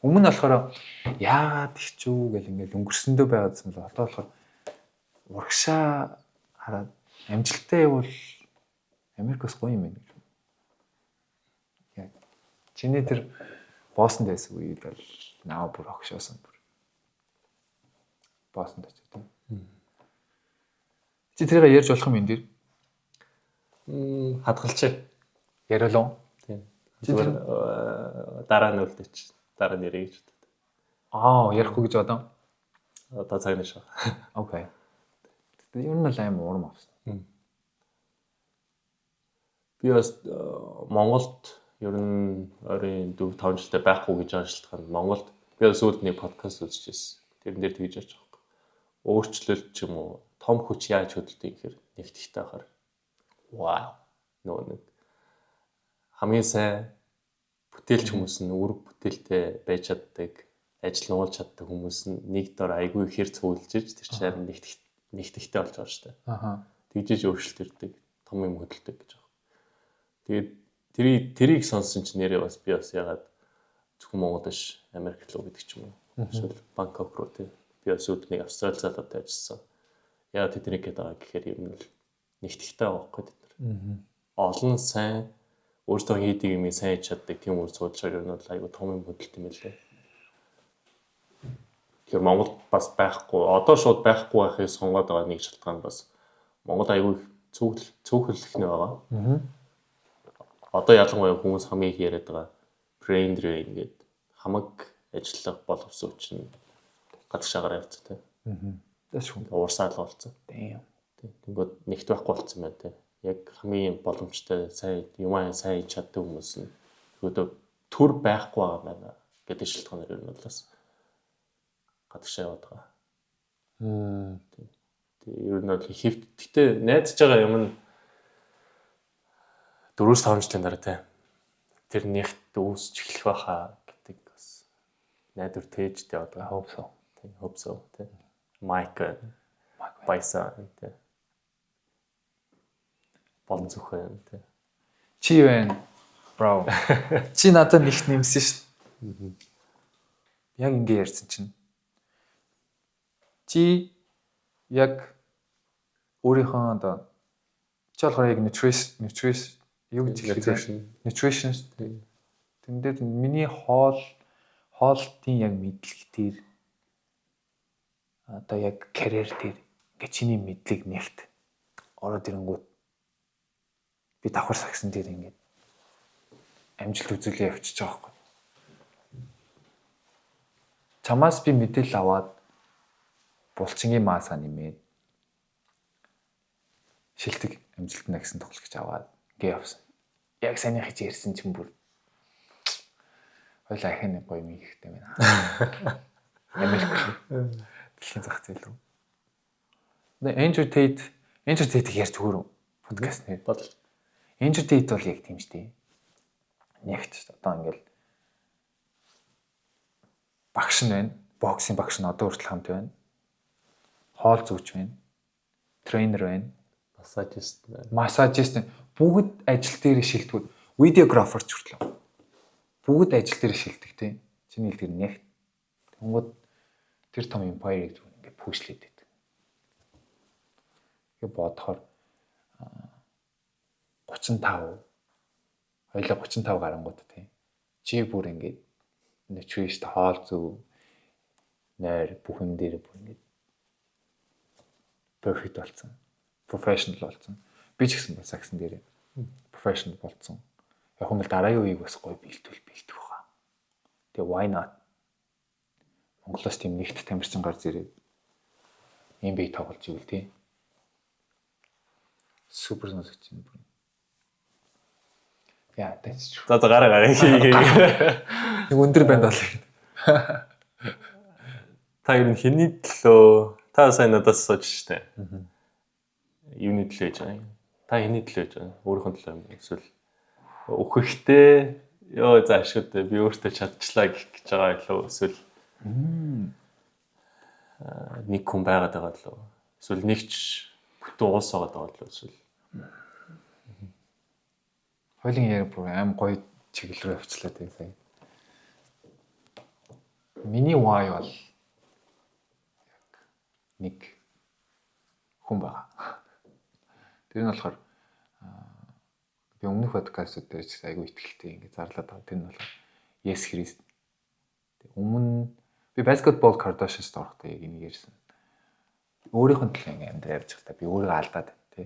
Өмнө нь болохоор яагаад хичүү гэл ингээл өнгөрсөндөө байгаадсан бол одоо болохоор урагшаа хараад амжилттай явбал Америкос гоё юм байна гэж. Яг чиний тэр Бостонд байсан үед бол наа бүр огшоосон бүр. Бостонд очив тийм. Чи тэрийг ярьж болох юм энэ дэр? Хадгалчих. Яриалаа. Тийм. Зүгээр дараа нь үлдээч. Дараа нь ярих гэж бодод. Аа, ярихгүй гэж бодоо. Одоо цаг нэг шаа. Окей. Тэгтээ ер нь л аим урам авсан. Би бас Монголд ер нь ойрын 4 5 жилдээ байхгүй гэж байгаа шалтгаан Монголд би бас сүүлд нэг подкаст үзчихсэн. Тэрэн дээр тэгж ярьж байгаа байхгүй. Өөрчлөлт ч юм уу том хүч яаж хөдөлдөг гэхээр нэгтгэхтэй байхаар. Вау. Нөгөө нэг хамгийн сайн бүтээлч хүмүүс нь үүрэг бүтээлтэй байж чаддаг, ажил нуулж чаддаг хүмүүс нь нэг дор айгүй ихээр цуглаж иж тэр чинь харин нэгтгэхтэй болж байгаа шүү дээ. Аха. Тэгжиж өөрчлөлт ирдэг, том юм хөдөлдөг гэж байгаа. Тэгээд тэрийг сонссон чинь нэрээ бас би бас ягаад зөвхөн Монгол биш Америк руу гэдэг ч юм уу. Эсвэл Бангкок руу тий. Би бас үүднийг Австрали залуутай ажилласан. Ягаад тэднийг гээд байгаа гэхээр ер нь л нэгтгэхтэй байгаа байхгүй бид нар. Олон сайн өөртөө хийдэг юмыг сайн хийж чаддаг тийм үр судалгаа ер нь бол айгүй том юм хөдөлт юм байлээ. Тэгэхээр Монгол бас байхгүй, одоо шууд байхгүй байхыг сонгоод байгаа нэг шалтгаан бас Монгол айгүй цөөхөлөх нь байгаа. Одоо ялангуяа хүмүүс хамгийн их яриад байгаа brain drain гэдэг хамаг ажиллах боловсруучч нь гадагшаагаар явцсан тийм. Тэшгүй. Уурсаал болсон. Тийм. Тэнгүүд нэгт байхгүй болсон байна тийм. Яг хамгийн боломжтой сайн юмаа сайн хийж чаддаг хүмүүс нь өөдөө төр байхгүй байгаа байна гэдэг шалтгаанаар ер нь бол бас гадагшаа яваад байгаа. Тийм. Тэгээ ер нь бол хэвт гэтээ найдаж байгаа юм нь 4-5 жилийн дараа тийм. Тэр нэгт үүсч эхлэх байхаа гэдэг бас найдвар тээжтэй яваад байгаа. Hope so. Тийм, hope so тийм. Майк Байса тийм. Болон зүхэн тийм. Чи байна. Бро. Чи надад нэгт нэмсэн шүү. Яг ингэ ярьсан чинь. Чи яг өөрийнхөө одоо чи болохоор яг nutrition юу гэж хэлэх вэ? Nutrition. Тэн дээр миний хоолтын яг мэдлэг дээр одоо яг карьер дээр ингээ чиний мэдлэг нэгт ороод ирэнгүүт би давхар сагсан дээр ингээд амжилт үзүүлээ явчихж байгаа байхгүй. Чамаас би мэдээлэл аваад булчингийн маасаа нэмээд шилдэг амжилт нэ гэсэн тоглогч аваад ингээ явсан. Яг сайн хийж ярьсан чинь бүр хоёлаа ахин нэг гоё юм хийхтэй байна. Америк дэлхийн зах зээл рүү. Andrew Tate ярьж зүгээр үү? Подкаст нэр. Бодол. Andrew Tate бол яг тийм шүү дээ. Нэгт шүү. Одоо ингээл багш нь байна. Боксing багш нь одоо хүртэл хамт байна. Хоол зүүч байна. Тренер байна. Массажист байна. Массажист байна. Бүгд ажил дээр шилдэгүүд. Видеографер ч хүртэл. Бүгд ажил дээр шилдэг тийм. Чиний хэлдгээр нэгт. Тэнгүүд тэр том empire-ыг зүгээр ингээд пүүшлээд байдаг. Тэгээ бодохоор 35 хоёлаа 35 гарангууд тийм. Чи бүр ингээд nutrition хоол зөв нойр бүх юм дээр бүр ингээд perfect болсон. Professional болсон. Би ч гэсэн бас сагсан дээр professional болсон. Яг юм л дараагийн үеийг бас гоё бэлтвэл бэлтэх баха. Тэгээ why not? Монголоос тийм нэгт тамирчин гарч ирээд NBA тоглож ивэл тий. Супер сонсогч юм бүр. Yeah, that's true. За гараа гараа. Нэг өндөр банд болоо. Та ер нь хэний төлөө та сайн надаас сууж штэ. Юуны төлөө хийж байгаа юм? Та хэний төлөө хийж байгаа? Өөрийнхөө төлөө юм эсвэл өөхөхтэй ёо за шүү дээ би өөртөө чадчихлаа гэх гэж байгаа илүү эсвэл нэг хүн байгаад байгаа л эсвэл нэгч бүтэн уус байгаад байгаа л эсвэл хоёлын яриа бүр аим гоё чиглэл рүү явчлаа тийм сая. Миний why бол яг нэг хүн байгаа. Тэр нь болохоор би өмнөх подкастууд дээр ч айгүй ихтэй ингэ зарлаад байгаа. Тэр нь болохоор Yes Христ. Өмнө би Basketball Kardashians-д орохдоо яг энийг ярьсан. Өөрийнх нь төлөө ингэ амьдрал явж байхдаа би өөрийгөө алдаад тий.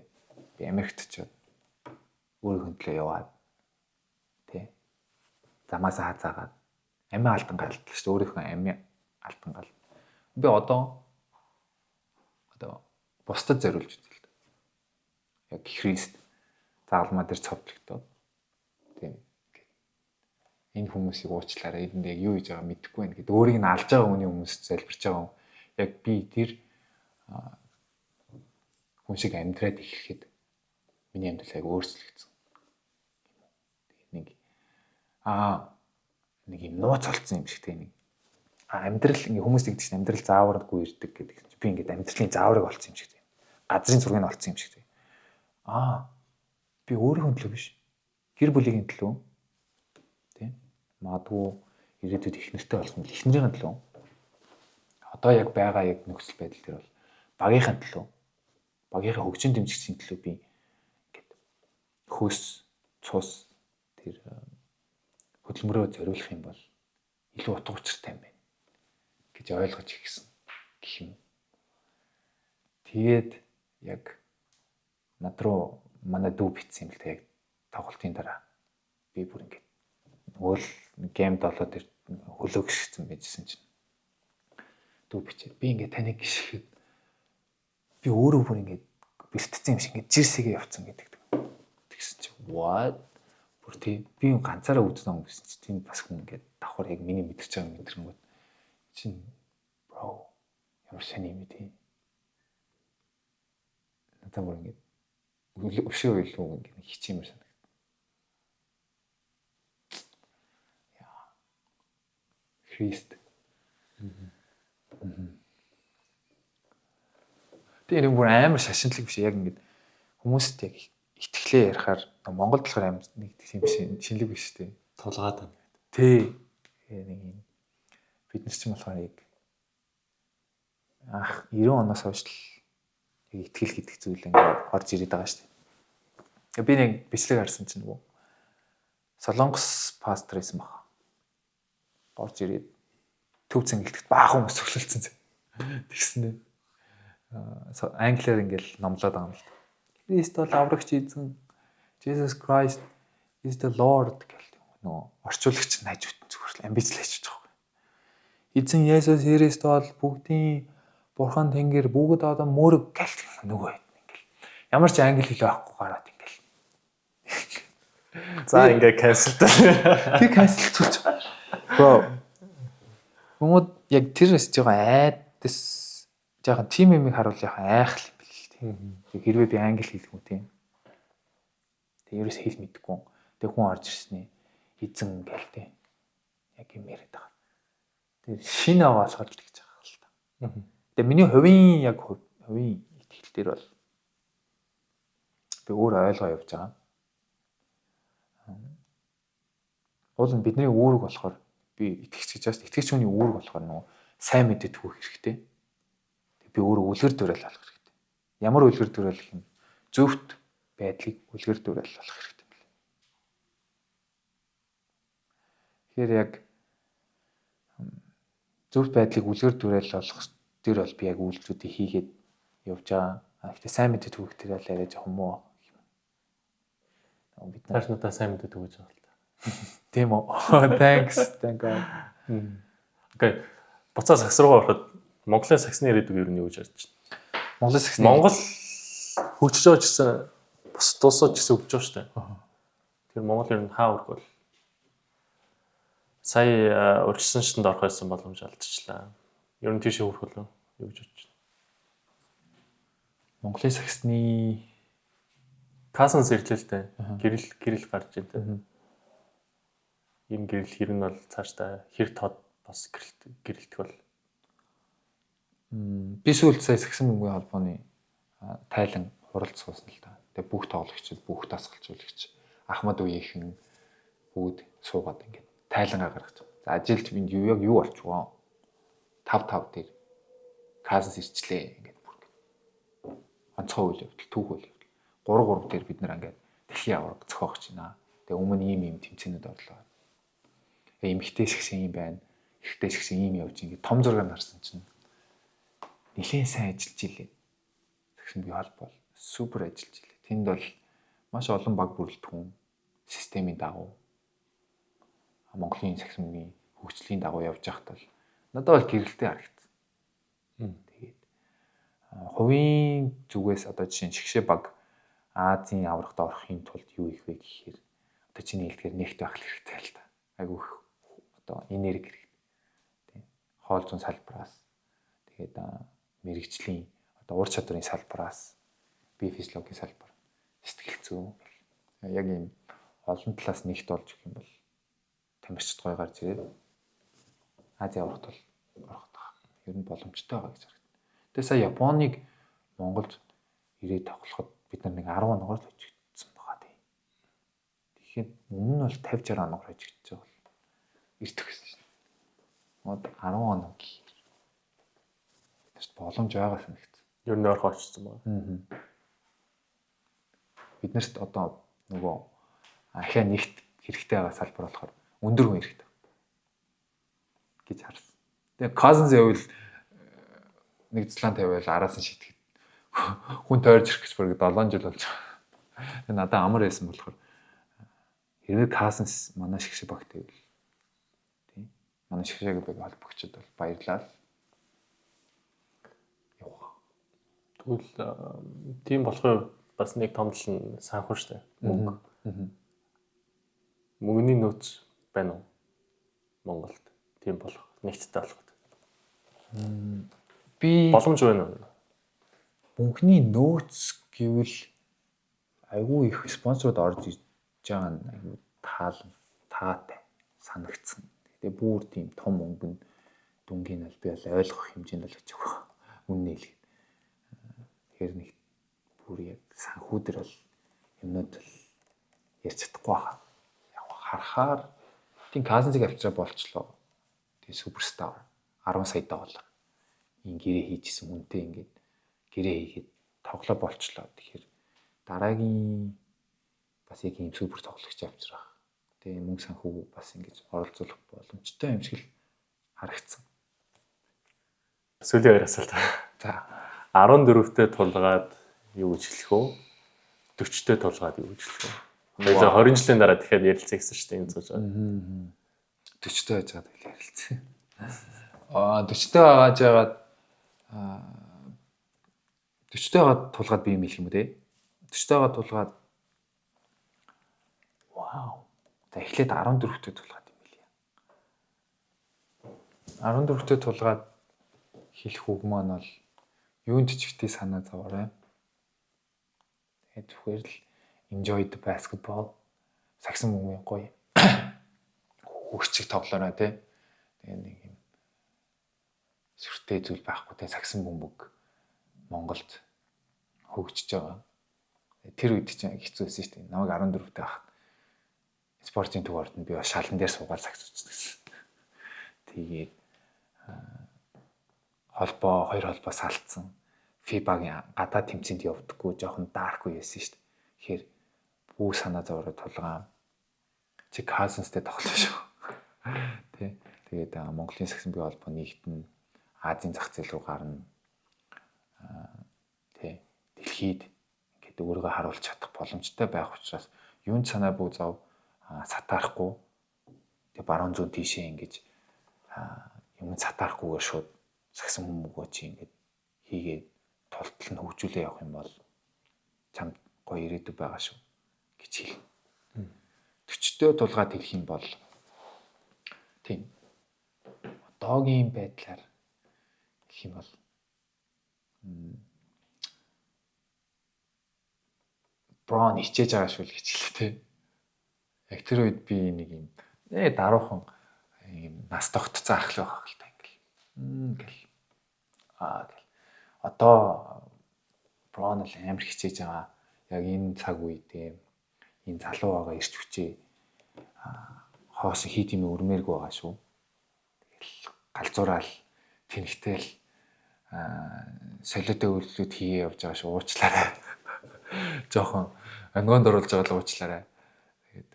Би Америкт очиод өөрийнх нь төлөө яваад тий. Замаасаа хазаагаад амиа алдан гаралтлаа шүү дээ. Өөрийнхөө амиа алдан гал. Би одоо бусдад зориулж үзэл. Яг Христ загалмаа дээр цовдлогдоод тийм энэ хүмүүсийг уучлаарай. Энд яг юу хийж байгаа мэдэхгүй байна гэд өөрийг нь алж байгаа хүний хүмүүст залбирч байгаа. Яг би тэр хүн шиг амьдраад эхлэхэд миний амьдрал яг өөрчлөгдсөн. Тэгээд нэг нэг юм нууц олцсон юм шиг тийм нэг амьдрал ингээ хүмүүс тэгдэг чинь амьдрал зааваргүй ирдэг гэдэг чинь би ингээд амьдралын зааврыг олцсон юм шиг тийм. Газрын зургийг нь олцсон юм шиг тийм. Би өөрийнхөө төлөө биш. Гэр бүлийн төлөө тийм. Магадгүй ирээдүйд их нэртэй болох юм бол их нэрийн төлөө. Одоо яг байгаа яг нөхцөл байдал дээр бол багийнхаа төлөө, багийнхаа хөгжин дэмжигчийн төлөө би Хөөс, цус тэр хөдөлмөрөө зориулах юм бол илүү утга учиртай юм байна гэж ойлгож ирсэн гэх юм. Тэгээд яг над руу манай дүү битсэн юм л та яг тоглолтын дараа би бүр ингээд нөгөө л гейм 7 дээр хөлөө гიშгцэн байжсэн чинь дүү бичээд би ингээд таныг гიშгэхэд би өөрөө бүр ингээд бэртцсэн юм шиг ингээд жирсэгээ явцсан гэдэг. Тэгсэн чинь what бүр тий би ганцаараа үзсэн юм гэсэн чинь тийм бас хүн ингээд давхар яг миний мэдэрч байгаа мэдрэнгүүт чинь bro ямар сони юм бэ тий. Надад бүр ингээд өшөө илүү ингээд хичээмэр санагд. Яа. Христ. Тэгээ нэг бүр амар шашинлаг биш яг ингээд хүмүүст яг итгэлээ ярихаар Монголд болохоор амар нэг тийм шинэлэг биш тий. Тулгаад байна. Тий. Нэг юм бид нар ч юм болохоор яг анх 90 оноос хойш л яг итгэл гэдэг зүйл ингээд орж ирээд байгаа шүү дээ. Би нэг бичлэг харсан чинь нөгөө Солонгос пастор байсан баг. Орж ирээд төв цэнгэлтэд баахан хүмүүс цуглуулсан. Тэгсэн нэ. Англиар ингээл номлоод байгаа юм л. Христ бол аврагч эзэн. Jesus Christ is the Lord гэл нөгөө орчуулагч нь хажууд нь зүгээр л амбицлаж хийж байгаа юм. Эзэн Есүс Христ бол бүгдийн Бурхан Тэнгэр бүгд одоо мөрөг гэл нөгөө хэд ингээл ямар ч англи хэл байхгүй гараад ингээл. За ингээ cancel. Тэг cancel зүлж. Bro. Хүмүүд яг тэр жоохон айдас жоохон тим юмыг харуул жоохон айх юм бэл л тийм. Тэг хэрвээ би англи хэлгүй тийм. Тэг ерөөс хэл мэдэхгүй. Тэг хүн орж ирсний эзэн гэл тийм. Яг юм яриад байгаа. Тэг шинэ аваа болохоор л тэгж байгаа л та. Тэг миний хувийн яг хувийн итгэл дээр бол би өөр ойлгоо явж байгаа. Уул нь бидний үүрэг болохоор би итгэгч гэж байна. Итгэгч хүний үүрэг болохоор нөгөө сайн мэдээ түгэх хэрэгтэй. Би өөрөө үлгэр дуурайл болох хэрэгтэй. Ямар үлгэр дуурайл гэх юм? Зөвхт байдлыг үлгэр дуурайл болох хэрэгтэй юм лээ. Тэгэхээр яг зөвхт байдлыг үлгэр дуурайл болох тэр бол би яг үйлдэлүүдийг хийгээд явж байгаа. Гэхдээ сайн мэдээ түгэх тэр бол арай жоохон муу юм. Бид нар надад сайн мэдээ түгэж байгаа л та. Тийм үү. Thanks. Thank God. Окей. Буцаа сакс руугаа ороход Монголын саксны ирээдүг ер нь юу гэж харж байна? Монголын саксны Монгол хөгжиж байгаа ч гэсэн бус тусаа ч гэсэн хөгжиж байгаа шүү дээ. Тэр Монгол ер нь хаа хүрэх бол сая урьдчилсан шатанд орох байсан боломж алдчихлаа. Ер нь тийшээ хүрэх болов юу гэж бодож байна? Монголын саксны Касанс ирлээ л дээ. Гэрэл гарч ийн тэ. Ийм гэрэл хэр нь бол цаашдаа хэр тод бас гэрэлтэх бол. Би сүүлд сая сагсан бөмбөгийн холбооны тайлан хуралд суусан л та. Тэгээ бүх тоглогчид, бүх дасгалжуулагч, Ахмад үеийнхэн бүгд суугаад ингээд тайлангаа гаргаж. За ажилд бинд юу яг юу болчихвоо? 5-5 дээр Казанс ирчлээ ингээд бүр ингээд. Онцгой үйл явдал, түүх үйл явдал. 3-3 дээр бид нар ингээд дэлхийн аварга зохиох гэж байна. Тэгээ өмнө ийм ийм тэмцээнүүд орлоо. Тэгээ эмэгтэй шгшэн юм байна. Эрэгтэй шгшэн ийм явж ингээд том зургаар харсан чинь нэлээд сайн ажиллаж илээ. Тэгсэн би холбоо супер ажиллаж илээ. Тэнд бол маш олон баг бүрэлдэхүүн системийн дагуу Монголын сагсан мөнгөний хөгжлийн дагуу явж байхад бол надад бол гэрэлтэй харагдсан. Тэгээд хувийн зүгээс одоо жишээ нь шгшээ баг Азийн аврагт орохын тулд юу хийх вэ гэхээр одоо чиний хэлдгээр нэгт байх хэрэгтэй л та. Айгүйх одоо энерги хэрэгтэй. Тийм. Хоол зүйн салбараас тэгээд мэрэгжлийн одоо ур чадварын салбараас бие физиологийн салбар, сэтгэл зүйн яг ийм олон талаас нэгт болж өгөх юм бол тамирчид гой гарч ирээд Азийн аврагт бол орох ер нь боломжтой байгаа гэж харагдана. Тэгээ сая Японыг Монголд ирээд тоглоход бид нар нэг 10 оноогоор л хожигдсон байгаа тийм. Тэгэхээр өмнө нь бол 50 60 оноогоор хожигдож байгаа бол эрт өгсөн шин. Мод 10 оноо гэхээр бид боломж байгаа санагдсан. Ер нь ойрхон очсон байна. Бид нарт одоо Нөгөө ахиа нэгт хэрэгтэй байгаа салбар болохоор өндөр хүн хэрэгтэй гэж харсан. Тэгээ Cousins явбал нэг цэцлэн тавиал араас нь шитгэд хүн тойрж ирэх гэж бараг 7 жил болж байгаа. Тэгээ надад амар байсан болохоор хэрвээ Cousins манай шигшээ багт байвал тийм манай шигшээг баг холбогчод бол баярлалаа. Явах. Тэгвэл тийм болохын бас нэг том тал нь санхүү шүү дээ. Мөнгө. Мөнгөний нөөц байна уу? Монголд тийм болох, нэгттэй болоход. Би боломж байна уу? Мөнгөний нөөц гэвэл айгүй их спонсорууд орж иж байгаа нь айгүй таатай санагдсан. Гэтэ бүр тийм том мөнгө нь дүнгийн бол би бол ойлгох хэмжээнд бол очих. Үнэ хэлэхэд. Тэгэхээр нэг бүр яг санхүү дээр бол юмнууд бол ярьж чадахгүй байгаа. Яг харахаар тийм Cousins-ыг авчираа болчлоо. Тэгээ суперстар 10 сая доллар ин гэрээ хийжсэн хүнтэй ингээд гэрээ хийгээд тоглоо болчлоо. Тэгэхээр дараагийн бас яг ийм супер тоглогч авчрах. Тэгээ мөнгө санхүү бас ингэж оролцуулах боломжтой юм шиг л харагдсан. Сүүлийн хоёр асуулт. За. 14-тэй тулгаад юу гэж хэлэх вэ? 40-тэй тулгаад юу гэж хэлэх вэ? Тэгээд 20 жилийн дараа дахиад ярилцъя гэсэн шүү дээ энэ сууж байгаа. 40-тэй байж байгаа тэгэл ярилцсан. 40-тэй байгааж байгаад 40-тэй байгаад тулгаад би юм хэлэх юм уу те? 40-тэй байгаад тулгаад вау. За эхлээд 14-тэй тулгаад юм хэлье. 14-тэй тулгаад хэлэх үг маань бол юунд ч битгий санаа зовоорой. Тэгээд зүгээр л enjoy the basketball. Сагсан мөнгөний гоё хөрчиг тоглоорой те. Тэгээ нэг юм сүртэй зүйл байхгүй те. Сагсан бөмбөг Монголд хөгжиж байгаа. Тэр үед чинь хэцүү байсан шүү дээ. Намайг 14-тэй байхад спортын төв ордонд би бас шалан дээр суугаад сагс үздэг гэсэн. Тэгээд холбоо хоёр холбоо салцсан. FIBA-гийн гадаад тэмцээнд явдаггүй жоохон dark үе байсан шүү дээ. Тэгэхээр бүү санаа зовроо тулгаан. Чи Cousins-тэй тоглоо шүү. Тэ. Тэгээд Монголын сагсан бие холбоо нэгдэн Азийн зах зээл рүү гарна. Тэ. Дэлхийд ингээд өөрийгөө харуулж чадах боломжтой байх учраас юунд санаа бүү зов сатаарахгүй. Тэгээ баруун зүүн тийшээ ингэж юм сатаарахгүйгээр шууд сагсан хүмүүгөө чи ингээд хийгээд тултал нь хөгжүүлээ явах юм бол чамд гоё ирээдүй байгаа шүү гэж хэл. 40-тэй тулгаад хэлэх юм бол тийм одоогийн байдлаар гэх юм бол Брон хичээж байгаа шүү л гэж хэлээ те. Яг тэр үед би нэг юм даруухан юм нас тогтцсон ах л байх л та ингээл. Ингээл. Гэл. Одоо Брон л амар хичээж байгаа. Яг энэ цаг үед энэ залуу байгаа ирч хүчээ хоосон хийт юм өрмээргүй байгаа шүү. Тэгэл галзуураал тэнхтэл солиотой үйлдэлүүд хийе явж байгаа шүү. Уучлаарай. Жохон ангонд оруулж байгаа л уучлаарай. Тэгээд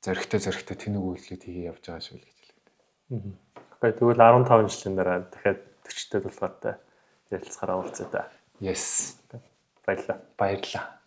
зоригтой тэнэг үйлдэлүүд хийе явж байгаа шүү л гэж хэлээ. Окей, тэгвэл 15 жилийн дараа дахиад 40-тэй тулгаартай ярилцахаараа уулзъя та. Yes. Баярлалаа. Баярлалаа.